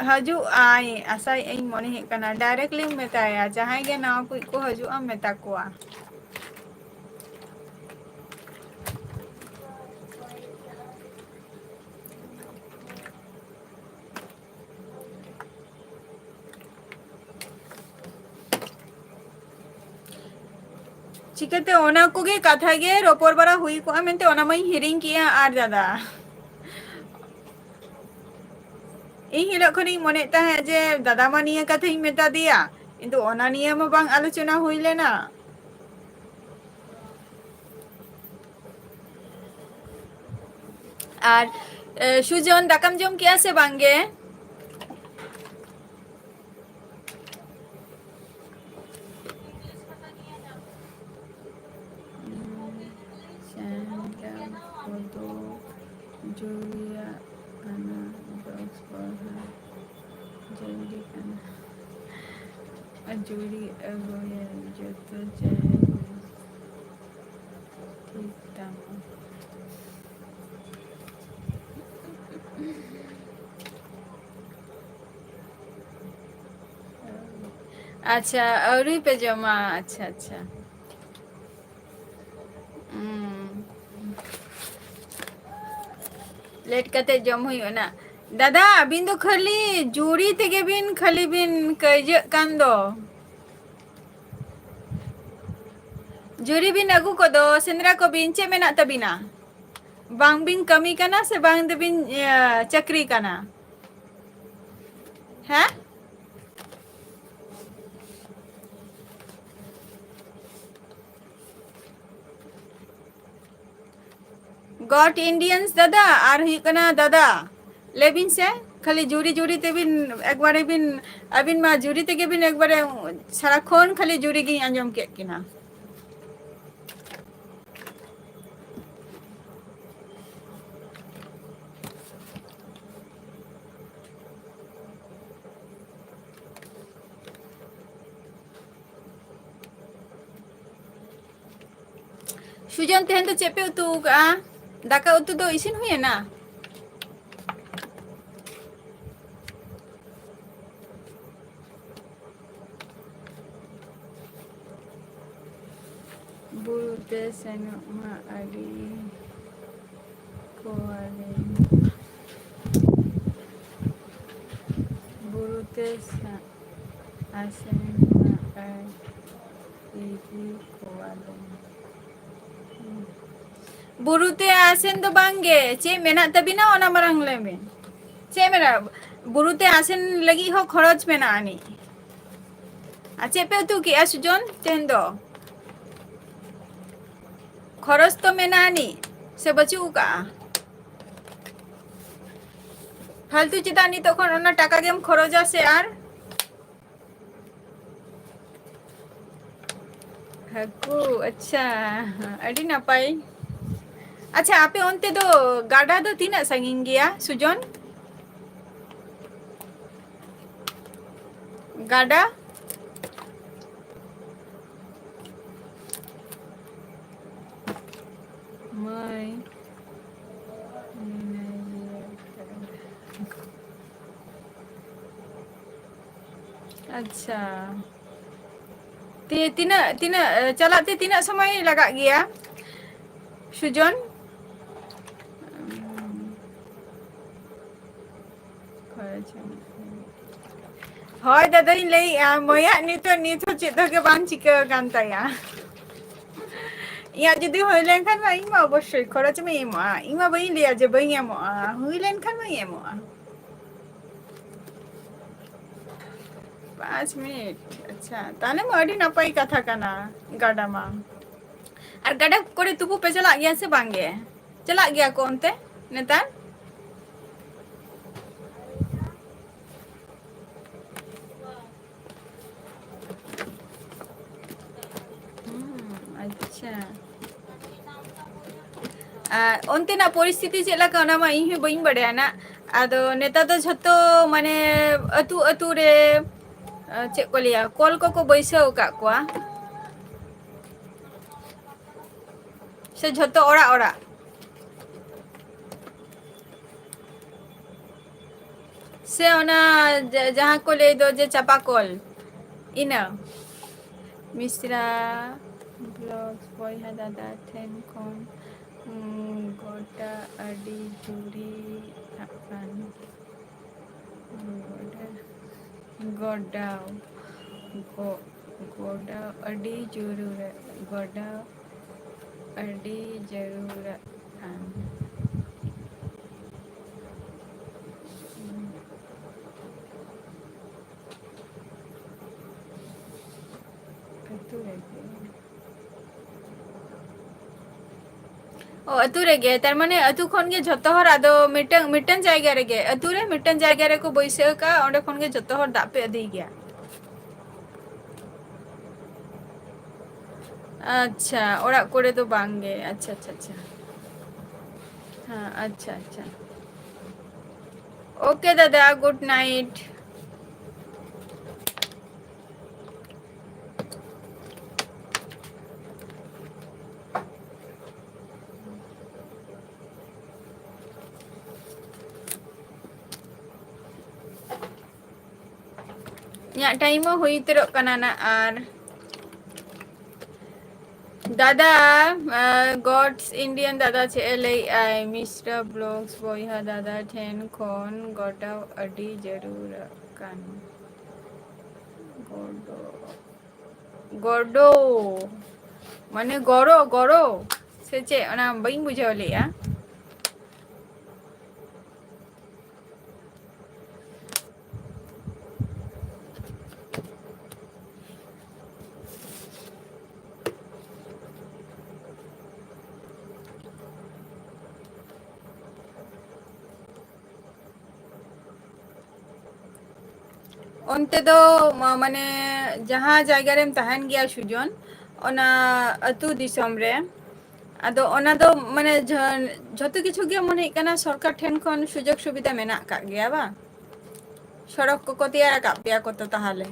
ᱦᱤᱡᱩᱜ ᱟᱭ, ᱟᱥᱟᱭᱮᱫ ᱟᱹᱧ, ᱢᱚᱱᱮ ᱦᱩᱭᱩᱜ ᱠᱟᱱᱟ, directly ᱢᱮᱛᱟᱭᱟ, ᱡᱟᱦᱟᱸᱭ ᱜᱮ ᱱᱟᱣᱟ ᱠᱩᱡ ᱠᱚ ᱦᱤᱡᱩᱜᱼᱟ, ᱢᱮᱛᱟ ᱠᱚᱣᱟ᱾ ᱪᱤᱠᱟᱹᱛᱮ ᱚᱱᱟ ᱠᱚᱜᱮ ᱠᱟᱛᱷᱟ ᱜᱮ ᱨᱚᱯᱚᱲ ᱵᱟᱲᱟ ᱦᱩᱭ ᱠᱚᱜᱼᱟ ᱢᱮᱱᱛᱮ, ᱚᱱᱟ ᱢᱟᱧ ᱦᱤᱲᱤᱧ ᱠᱮᱜᱼᱟ᱾ ᱟᱨ ᱫᱟᱫᱟ, ᱤᱧ ᱦᱤᱞᱳᱜ ᱠᱷᱚᱱᱤᱧ ᱢᱚᱱᱮᱭᱮᱫ ᱛᱟᱦᱮᱸᱫ ᱡᱮ ᱫᱟᱫᱟ ᱢᱟ ᱱᱤᱭᱟᱹ ᱠᱟᱛᱷᱟᱧ ᱢᱮᱛᱟ ᱫᱮᱭᱟ, ᱠᱤᱱᱛᱩ ᱚᱱᱟ ᱱᱤᱭᱟᱹ ᱢᱟ ᱵᱟᱝ ᱟᱞᱳᱪᱚᱱᱟ ᱦᱩᱭ ᱞᱮᱱᱟ᱾ ᱟᱨ, ᱮ, ᱥᱩᱡᱚᱱ, ᱫᱟᱠᱟᱢ ᱡᱚᱢ ᱠᱮᱜᱼᱟ ᱥᱮ ᱵᱟᱝ ᱜᱮ? ᱥᱮᱸᱫᱽᱨᱟ ᱠᱚᱫᱚ ᱡᱩᱨᱤᱭᱟᱜ ᱠᱟᱱᱟ, ᱫᱚᱥ ᱵᱚᱭᱦᱟ ᱡᱩᱨᱤ ᱠᱟᱱᱟ᱾ ᱡᱩᱨᱤ ᱟᱹᱜᱩᱭᱟ ᱡᱚᱛᱚ ᱡᱟᱭᱜᱟ᱾ ᱴᱷᱤᱠ ᱛᱟᱢᱟ᱾ ᱟᱪᱪᱷᱟ, ᱟᱹᱣᱨᱤ ᱯᱮ ᱡᱚᱢᱟ? ᱟᱪᱪᱷᱟ, ᱟᱪᱪᱷᱟ᱾ ᱦᱩᱸ᱾ ᱞᱮᱴ ᱠᱟᱛᱮ ᱡᱚᱢ ᱦᱩᱭᱩᱜᱼᱟ ᱱᱟ᱾ ᱫᱟᱫᱟ, ᱟᱹᱵᱤᱱ ᱫᱚ ᱠᱷᱟᱹᱞᱤ ᱡᱩᱨᱤ ᱛᱮᱜᱮ ᱵᱤᱱ, ᱠᱷᱟᱹᱞᱤ ᱵᱤᱱ ᱠᱟᱹᱭᱡᱟᱹᱜ ᱠᱟᱱ ᱫᱚ᱾ ᱡᱩᱨᱤ ᱵᱤᱱ ᱟᱹᱜᱩ ᱠᱚᱫᱚ, ᱥᱮᱸᱫᱽᱨᱟ ᱠᱚᱵᱤᱱ, ᱪᱮᱫ ᱢᱮᱱᱟᱜ ᱛᱟᱹᱵᱤᱱᱟ? ᱵᱟᱝ ᱵᱤᱱ ᱠᱟᱹᱢᱤ ᱠᱟᱱᱟ ᱥᱮ ᱵᱟᱝ ᱫᱚᱵᱤᱱ, ᱤᱭᱟᱹ, ᱪᱟᱹᱠᱨᱤ ᱠᱟᱱᱟ? ᱦᱮᱸ? God Indians ᱫᱟᱫᱟ, ᱟᱨ ᱦᱩᱭᱩᱜ ᱠᱟᱱᱟ ᱫᱟᱫᱟ, ᱞᱟᱹᱭ ᱵᱤᱱ ᱥᱮ, ᱠᱷᱟᱹᱞᱤ ᱡᱩᱨᱤ ᱡᱩᱨᱤ ᱛᱮᱵᱤᱱ ᱮᱠᱵᱟᱨᱮ ᱵᱤᱱ, ᱟᱹᱵᱤᱱ ᱢᱟ ᱡᱩᱨᱤ ᱛᱮᱜᱮ ᱵᱤᱱ ᱮᱠᱵᱟᱨᱮ ᱥᱟᱨᱟᱠᱷᱚᱱ ᱠᱷᱟᱹᱞᱤ ᱡᱩᱨᱤ ᱜᱤᱧ ᱟᱸᱡᱚᱢ ᱠᱮᱫ ᱠᱤᱱᱟ᱾ ᱥᱩᱡᱚᱱ, ᱛᱮᱦᱮᱧ ᱫᱚ ᱪᱮᱫ ᱯᱮ ᱩᱛᱩ ᱟᱠᱟᱜᱼᱟ? ᱫᱟᱠᱟ ᱩᱛᱩ ᱫᱚ ᱤᱥᱤᱱ ᱦᱩᱭᱮᱱᱟ? ᱵᱩᱨᱩ ᱛᱮ ᱥᱮᱱᱚᱜ ᱢᱟ ᱟᱹᱰᱤ ᱠᱚᱣᱟᱞᱮ᱾ ᱵᱩᱨᱩ ᱛᱮ ᱥᱟ-, ᱟᱥᱮᱱ ᱢᱟ ᱟᱨ ᱤᱫᱤ ᱠᱚᱣᱟᱞᱮ᱾ ᱵᱩᱨᱩ ᱛᱮ ᱟᱥᱮᱱ ᱫᱚ ᱵᱟᱝ ᱜᱮ, ᱪᱮᱫ ᱢᱮᱱᱟᱜ ᱛᱟᱵᱤᱱᱟ ᱚᱱᱟ ᱢᱟᱨᱟᱝ ᱞᱟᱹᱭ ᱵᱤᱱ᱾ ᱪᱮᱫ ᱢᱮᱱᱟᱜᱼᱟ? ᱵᱩᱨᱩ ᱛᱮ ᱟᱥᱮᱱ ᱞᱟᱹᱜᱤᱫ ᱦᱚᱸ ᱠᱷᱚᱨᱚᱪ ᱢᱮᱱᱟᱜᱼᱟ ᱟᱹᱱᱤᱡ᱾ ᱟᱨ ᱪᱮᱫ ᱯᱮ ᱩᱛᱩ ᱠᱮᱜᱼᱟ ᱥᱩᱡᱚᱱ ᱛᱮᱦᱮᱧ ᱫᱚ? ᱠᱷᱚᱨᱚᱪ ᱛᱚ ᱢᱮᱱᱟᱜᱼᱟ ᱟᱹᱱᱤᱡ, ᱥᱮ ᱵᱟᱹᱪᱩᱜ ᱟᱠᱟᱜᱼᱟ? ᱯᱷᱟᱞᱛᱩ ᱪᱮᱫᱟᱜ ᱱᱤᱛᱚᱜ ᱠᱷᱚᱱ ᱚᱱᱟ ᱴᱟᱠᱟ ᱜᱮᱢ ᱠᱷᱚᱨᱚᱪᱟ ᱥᱮ ᱟᱨ? ᱦᱟᱹᱠᱩ, ᱟᱪᱪᱷᱟ, ᱟᱹᱰᱤ ᱱᱟᱯᱟᱭ᱾ ᱟᱪᱪᱷᱟ, ᱟᱯᱮ ᱚᱱᱛᱮ ᱫᱚ ᱜᱟᱰᱟ ᱫᱚ ᱛᱤᱱᱟᱹᱜ ᱥᱟᱺᱜᱤᱧ ᱜᱮᱭᱟ ᱥᱩᱡᱚᱱ? ᱜᱟᱰᱟ? ᱢᱟᱹᱭ᱾ ᱟᱪᱪᱷᱟ᱾ ᱛᱤ-, ᱛᱤᱱᱟᱹᱜ, ᱛᱤᱱᱟᱹᱜ, ᱪᱟᱞᱟᱜ ᱛᱮ ᱛᱤᱱᱟᱹᱜ ᱥᱚᱢᱚᱭ ᱞᱟᱜᱟᱜ ᱜᱮᱭᱟ ᱥᱩᱡᱚᱱ? ᱦᱳᱭ, ᱫᱟᱫᱟᱧ ᱞᱟᱹᱭᱮᱜᱼᱟ, ᱢᱟᱹᱭᱟᱜ ᱱᱤᱛᱚᱜ, ᱱᱤᱛ ᱦᱚᱸ ᱪᱮᱫ ᱦᱚᱸ ᱜᱮ ᱵᱟᱝ ᱪᱤᱠᱟᱹ ᱟᱠᱟᱱ ᱛᱟᱭᱟ᱾ ᱤᱧᱟᱹᱜ ᱡᱩᱫᱤ ᱦᱩᱭ ᱞᱮᱱᱠᱷᱟᱱ ᱢᱟ, ᱤᱧ ᱢᱟ ᱚᱵᱚᱥᱥᱳᱭ ᱠᱷᱚᱨᱚᱪ ᱢᱟᱧ ᱮᱢᱚᱜᱼᱟ᱾ ᱤᱧ ᱢᱟ ᱵᱟᱹᱧ ᱞᱟᱹᱭᱟ ᱡᱮ ᱵᱟᱹᱧ ᱮᱢᱚᱜᱼᱟ, ᱦᱩᱭ ᱞᱮᱱᱠᱷᱟᱱ ᱢᱟᱧ ᱮᱢᱚᱜᱼᱟ᱾ ᱯᱟᱸᱪ ᱢᱤᱱᱤᱴ, ᱟᱪᱪᱷᱟ, ᱛᱟᱦᱞᱮ ᱢᱟ ᱟᱹᱰᱤ ᱱᱟᱯᱟᱭ ᱠᱟᱛᱷᱟ ᱠᱟᱱᱟ ᱜᱟᱰᱟ ᱢᱟ᱾ ᱟᱨ ᱜᱟᱰᱟ ᱠᱚᱨᱮ ᱛᱩᱯᱩ ᱯᱮ ᱪᱟᱞᱟᱜ ᱜᱮᱭᱟ ᱥᱮ ᱵᱟᱝ ᱜᱮ? ᱪᱟᱞᱟᱜ ᱜᱮᱭᱟ ᱠᱚ ᱚᱱᱛᱮ ᱱᱮᱛᱟᱨ? ᱦᱩᱸ, ᱟᱪᱪᱷᱟ᱾ ᱟᱨ ᱚᱱᱛᱮᱱᱟᱜ ᱯᱚᱨᱤᱥᱛᱷᱤᱛᱤ ᱪᱮᱫ ᱞᱮᱠᱟ, ᱚᱱᱟ ᱢᱟ ᱤᱧ ᱦᱚᱸ ᱵᱟᱹᱧ ᱵᱟᱰᱟᱭᱟ ᱱᱟᱜ᱾ ᱟᱫᱚ ᱱᱮᱛᱟᱨ ᱫᱚ ᱡᱷᱚᱛᱚ, ᱢᱟᱱᱮ, ᱟᱹᱛᱩ ᱟᱹᱛᱩ ᱨᱮ, ᱟᱸ, ᱪᱮᱫ ᱠᱚ ᱞᱟᱹᱭᱟ, ᱠᱚᱞ ᱠᱚᱠᱚ ᱵᱟᱹᱭᱥᱟᱹᱣ ᱟᱠᱟᱫ ᱠᱚᱣᱟ᱾ ᱛᱚ ᱡᱷᱚᱛᱚ ᱚᱲᱟᱜ ᱚᱲᱟᱜ᱾ ᱥᱮ ᱚᱱᱟ ᱡᱟ-, ᱡᱟᱦᱟᱸ ᱠᱚ ᱞᱟᱹᱭ ᱫᱚ ᱡᱮ ᱪᱟᱯᱟ ᱠᱚᱞ, ᱤᱱᱟᱹ᱾ ᱢᱤᱥᱨᱟ Vlogs ᱵᱚᱭᱦᱟ ᱫᱟᱫᱟ ᱴᱷᱮᱱ ᱠᱷᱚᱱ, ᱩᱸ, ᱜᱚᱰᱟ ᱟᱹᱰᱤ ᱡᱩᱨᱤ ᱟᱠᱟᱱ᱾ ᱜᱚᱰᱟ, ᱜᱚᱰᱟᱣ, ᱜᱚ-, ᱜᱚᱰᱟᱣ ᱟᱹᱰᱤ ᱡᱩᱨᱩᱨ, ᱜᱚᱰᱟᱣ ᱟᱹᱰᱤ ᱡᱟᱹᱨᱩᱲᱟᱜ ᱠᱟᱱ᱾ ᱟᱹᱛᱩ ᱨᱮᱜᱮ᱾ ᱚ, ᱟᱹᱛᱩ ᱨᱮᱜᱮ, ᱛᱟᱨ ᱢᱟᱱᱮ ᱟᱹᱛᱩ ᱠᱷᱚᱱ ᱜᱮ ᱡᱷᱚᱛᱚ ᱦᱚᱲ, ᱟᱫᱚ ᱢᱤᱫᱴᱟᱝ, ᱢᱤᱫᱴᱟᱝ ᱡᱟᱭᱜᱟ ᱨᱮᱜᱮ, ᱟᱹᱛᱩ ᱨᱮ ᱢᱤᱫᱴᱟᱝ ᱡᱟᱭᱜᱟ ᱨᱮᱠᱚ ᱵᱟᱹᱭᱥᱟᱹᱣ ᱟᱠᱟᱫᱼᱟ, ᱚᱸᱰᱮ ᱠᱷᱚᱱ ᱜᱮ ᱡᱷᱚᱛᱚ ᱦᱚᱲ ᱫᱟᱜ ᱯᱮ ᱤᱫᱤᱭ ᱜᱮᱭᱟ᱾ ᱟᱪᱪᱷᱟ, ᱚᱲᱟᱜ ᱠᱚᱨᱮ ᱫᱚ ᱵᱟᱝ ᱜᱮ᱾ ᱟᱪᱪᱷᱟ, ᱟᱪᱪᱷᱟ, ᱟᱪᱪᱷᱟ᱾ ᱦᱮᱸ, ᱟᱪᱪᱷᱟ, ᱟᱪᱪᱷᱟ᱾ Okay ᱫᱟᱫᱟ, good night᱾ ᱤᱧᱟᱹᱜ time ᱦᱚᱸ ᱦᱩᱭ ᱩᱛᱟᱹᱨᱚᱜ ᱠᱟᱱᱟ ᱱᱟᱜ᱾ ᱟᱨ ᱫᱟᱫᱟ, ᱟᱸ, God's Indian ᱫᱟᱫᱟ ᱪᱮᱫ ᱮ ᱞᱟᱹᱭᱮᱜᱼᱟᱭ? ᱢᱤᱥᱨᱟ Vlogs ᱵᱚᱭᱦᱟ ᱫᱟᱫᱟ ᱴᱷᱮᱱ ᱠᱷᱚᱱ ᱜᱚᱰᱟᱣ ᱟᱹᱰᱤ ᱡᱟᱹᱨᱩᱲᱟᱜ ᱠᱟᱱ᱾ ᱜᱚᱰᱚ, ᱜᱚᱰᱚ, ᱢᱟᱱᱮ ᱜᱚᱲᱚ, ᱜᱚᱲᱚ ᱥᱮ ᱪᱮᱫ? ᱚᱱᱟ ᱵᱟᱹᱧ ᱵᱩᱡᱷᱟᱹᱣ ᱞᱮᱜᱼᱟ᱾ ᱚᱱᱛᱮ ᱫᱚ ᱢᱟ-, ᱢᱟᱱᱮ ᱡᱟᱦᱟᱸ ᱡᱟᱭᱜᱟ ᱨᱮᱢ ᱛᱟᱦᱮᱱ ᱜᱮᱭᱟ ᱥᱩᱡᱚᱱ, ᱚᱱᱟ ᱟᱹᱛᱩ ᱫᱤᱥᱚᱢ ᱨᱮ, ᱟᱫᱚ ᱚᱱᱟ ᱫᱚ ᱢᱟᱱᱮ ᱡᱷᱚ-, ᱡᱷᱚᱛᱚ ᱠᱤᱪᱷᱩ ᱜᱮ ᱢᱚᱱᱮ ᱦᱩᱭᱩᱜ ᱠᱟᱱᱟ ᱥᱚᱨᱠᱟᱨ ᱴᱷᱮᱱ ᱠᱷᱚᱱ ᱥᱩᱡᱳᱜᱽ ᱥᱩᱵᱤᱫᱷᱟ ᱢᱮᱱᱟᱜ ᱟᱠᱟᱫ ᱜᱮᱭᱟ ᱵᱟᱝ? ᱥᱚᱲᱚᱠ ᱠᱚᱠᱚ ᱛᱮᱭᱟᱨ ᱟᱠᱟᱫ ᱯᱮᱭᱟ ᱠᱚ ᱛᱚ ᱛᱟᱦᱚᱞᱮ?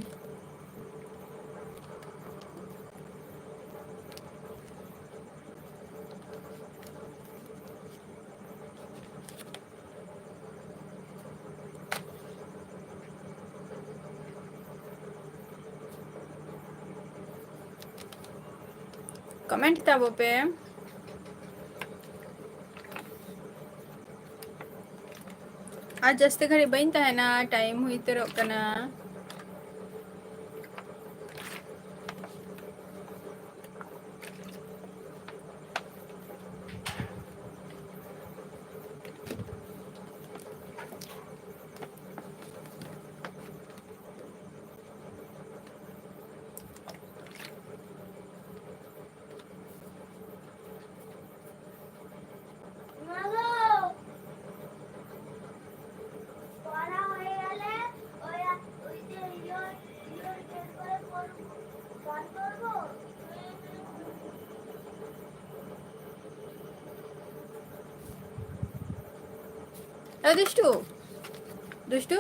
ᱠᱚᱢᱮᱱᱴ ᱛᱟᱵᱚ ᱯᱮ᱾ ᱟᱨ ᱡᱟᱹᱥᱛᱤ ᱜᱷᱟᱹᱲᱤᱡ ᱵᱟᱹᱧ ᱛᱟᱦᱮᱱᱟ, ᱴᱟᱭᱤᱢ ᱦᱩᱭ ᱩᱛᱟᱹᱨᱚᱜ ᱠᱟᱱᱟ᱾ ᱮ ᱫᱩᱥᱴᱩ, ᱫᱩᱥᱴᱩ᱾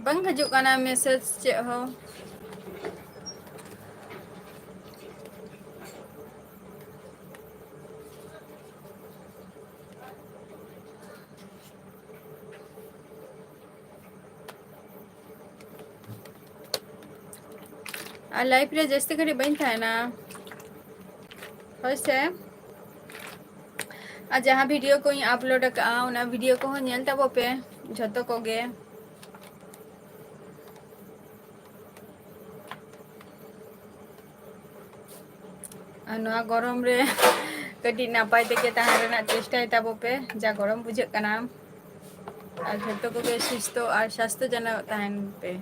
ᱵᱟᱝ ᱦᱤᱡᱩᱜ ᱠᱟᱱᱟ ᱢᱮᱥᱮᱡᱽ ᱪᱮᱫ ᱦᱚᱸ᱾ ᱟᱨ ᱞᱟᱭᱤᱵᱷ ᱨᱮ ᱡᱟᱹᱥᱛᱤ ᱜᱷᱟᱹᱲᱤᱡ ᱵᱟᱹᱧ ᱛᱟᱦᱮᱱᱟ, ᱦᱳᱭ ᱥᱮ᱾ ᱟᱨ ᱡᱟᱦᱟᱸ ᱵᱷᱤᱰᱤᱭᱳ ᱠᱚᱧ ᱟᱯᱞᱳᱰ ᱟᱠᱟᱫᱼᱟ, ᱚᱱᱟ ᱵᱷᱤᱰᱤᱭᱳ ᱠᱚᱦᱚᱸ ᱧᱮᱞ ᱛᱟᱵᱚ ᱯᱮ ᱡᱷᱚᱛᱚ ᱠᱚᱜᱮ᱾ ᱟᱨ ᱱᱚᱣᱟ ᱜᱚᱨᱚᱢ ᱨᱮ ᱠᱟᱹᱴᱤᱡ ᱱᱟᱯᱟᱭ ᱛᱮᱜᱮ ᱛᱟᱦᱮᱸ ᱨᱮᱱᱟᱜ ᱪᱮᱥᱴᱟᱭ ᱛᱟᱵᱚ ᱯᱮ, ᱡᱟ ᱜᱚᱨᱚᱢ ᱵᱩᱡᱷᱟᱹᱜ ᱠᱟᱱᱟ᱾ ᱟᱨ ᱡᱷᱚᱛᱚ ᱠᱚᱜᱮ ᱥᱩᱥᱛᱷᱚ ᱟᱨ ᱥᱟᱥᱛᱷᱚ ᱡᱚᱱᱚᱠ ᱛᱟᱦᱮᱱ ᱯᱮ᱾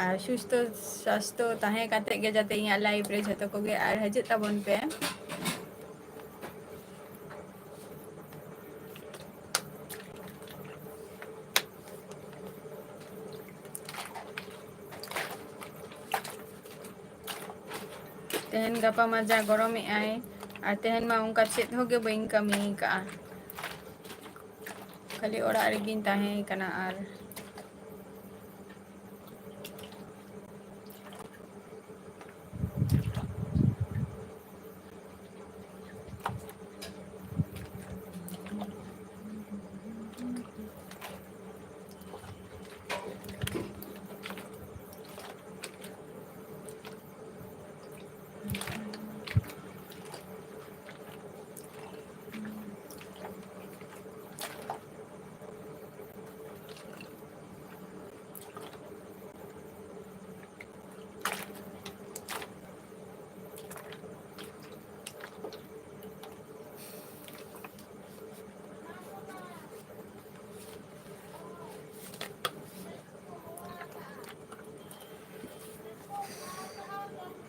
ᱟᱨ ᱥᱩᱥᱛᱷᱚ ᱥᱟᱥᱛᱷᱚ ᱛᱟᱦᱮᱸ ᱠᱟᱛᱮ ᱜᱮ ᱡᱟᱛᱮ ᱤᱧᱟᱹᱜ live ᱨᱮ ᱡᱷᱚᱛᱚ ᱠᱚᱜᱮ ᱟᱨ ᱦᱤᱡᱩᱜ ᱛᱟᱵᱚᱱ ᱯᱮ᱾ ᱛᱮᱦᱮᱧ ᱜᱟᱯᱟ ᱢᱟ ᱡᱟ ᱜᱚᱨᱚᱢᱮᱜ ᱟᱭ, ᱟᱨ ᱛᱮᱦᱮᱧ ᱢᱟ ᱚᱱᱠᱟ ᱪᱮᱫ ᱦᱚᱸ ᱜᱮ ᱵᱟᱹᱧ ᱠᱟᱹᱢᱤ ᱠᱟᱜᱼᱟ, ᱠᱷᱟᱹᱞᱤ ᱚᱲᱟᱜ ᱨᱮᱜᱤᱧ ᱛᱟᱦᱮᱸ ᱠᱟᱱᱟ᱾ ᱟᱨ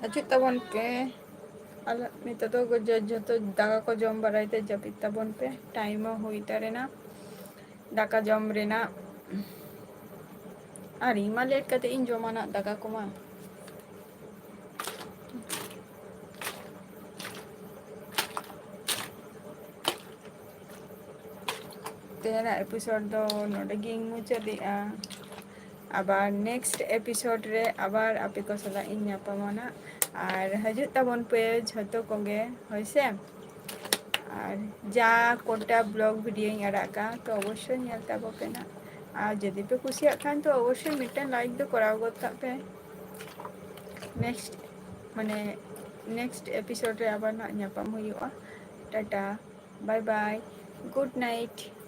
ᱦᱤᱡᱩᱜ ᱛᱟᱵᱚᱱ ᱯᱮ᱾ ᱟᱞᱮ ᱱᱤᱛᱚᱜ ᱫᱚ ᱡᱚ-, ᱡᱚᱛᱚ ᱫᱟᱠᱟ ᱠᱚ ᱡᱚᱢ ᱵᱟᱲᱟᱭ ᱛᱮ ᱡᱟᱹᱯᱤᱫ ᱛᱟᱵᱚᱱ ᱯᱮ, time ᱦᱚᱸ ᱦᱩᱭ ᱛᱟᱨᱮᱱᱟ ᱫᱟᱠᱟ ᱡᱚᱢ ᱨᱮᱱᱟᱜ᱾ ᱟᱨ ᱤᱧ ᱢᱟ late ᱠᱟᱛᱮ ᱤᱧ ᱡᱚᱢᱟ ᱱᱟᱜ ᱫᱟᱠᱟ ᱠᱚᱢᱟ᱾ ᱛᱮᱦᱮᱧᱟᱜ episode ᱫᱚ ᱱᱚᱰᱮ ᱜᱤᱧ ᱢᱩᱪᱟᱹᱫᱮᱜᱼᱟ᱾ ᱟᱵᱟᱨ next episode ᱨᱮ ᱟᱵᱟᱨ ᱟᱯᱮ ᱠᱚ ᱥᱟᱞᱟᱜ ᱤᱧ ᱧᱟᱯᱟᱢᱟ ᱱᱟᱜ᱾ ᱟᱨ ᱦᱤᱡᱩᱜ ᱛᱟᱵᱚᱱ ᱯᱮ ᱡᱷᱚᱛᱚ ᱠᱚᱜᱮ, ᱦᱳᱭ ᱥᱮ᱾ ᱟᱨ ᱡᱟ ᱠᱚᱴᱟ vlog videoᱧ ᱟᱲᱟᱜ ᱠᱟᱜᱼᱟ, ᱛᱚ ᱚᱵᱚᱥᱥᱳᱭ ᱧᱮᱞ ᱛᱟᱵᱚ ᱯᱮ ᱱᱟᱜ᱾ ᱟᱨ ᱡᱩᱫᱤ ᱯᱮ ᱠᱩᱥᱤᱭᱟᱜ ᱠᱷᱟᱱ, ᱛᱚ ᱚᱵᱚᱥᱥᱳᱭ ᱢᱤᱫᱴᱮᱱ like ᱫᱚ ᱠᱚᱨᱟᱣ ᱜᱚᱫ ᱠᱟᱜ ᱯᱮ᱾ Next, ᱢᱟᱱᱮ, next episode ᱨᱮ ᱟᱵᱟᱨ ᱱᱟᱜ ᱧᱟᱯᱟᱢ ᱦᱩᱭᱩᱜᱼᱟ᱾ Tata, bye bye, good night᱾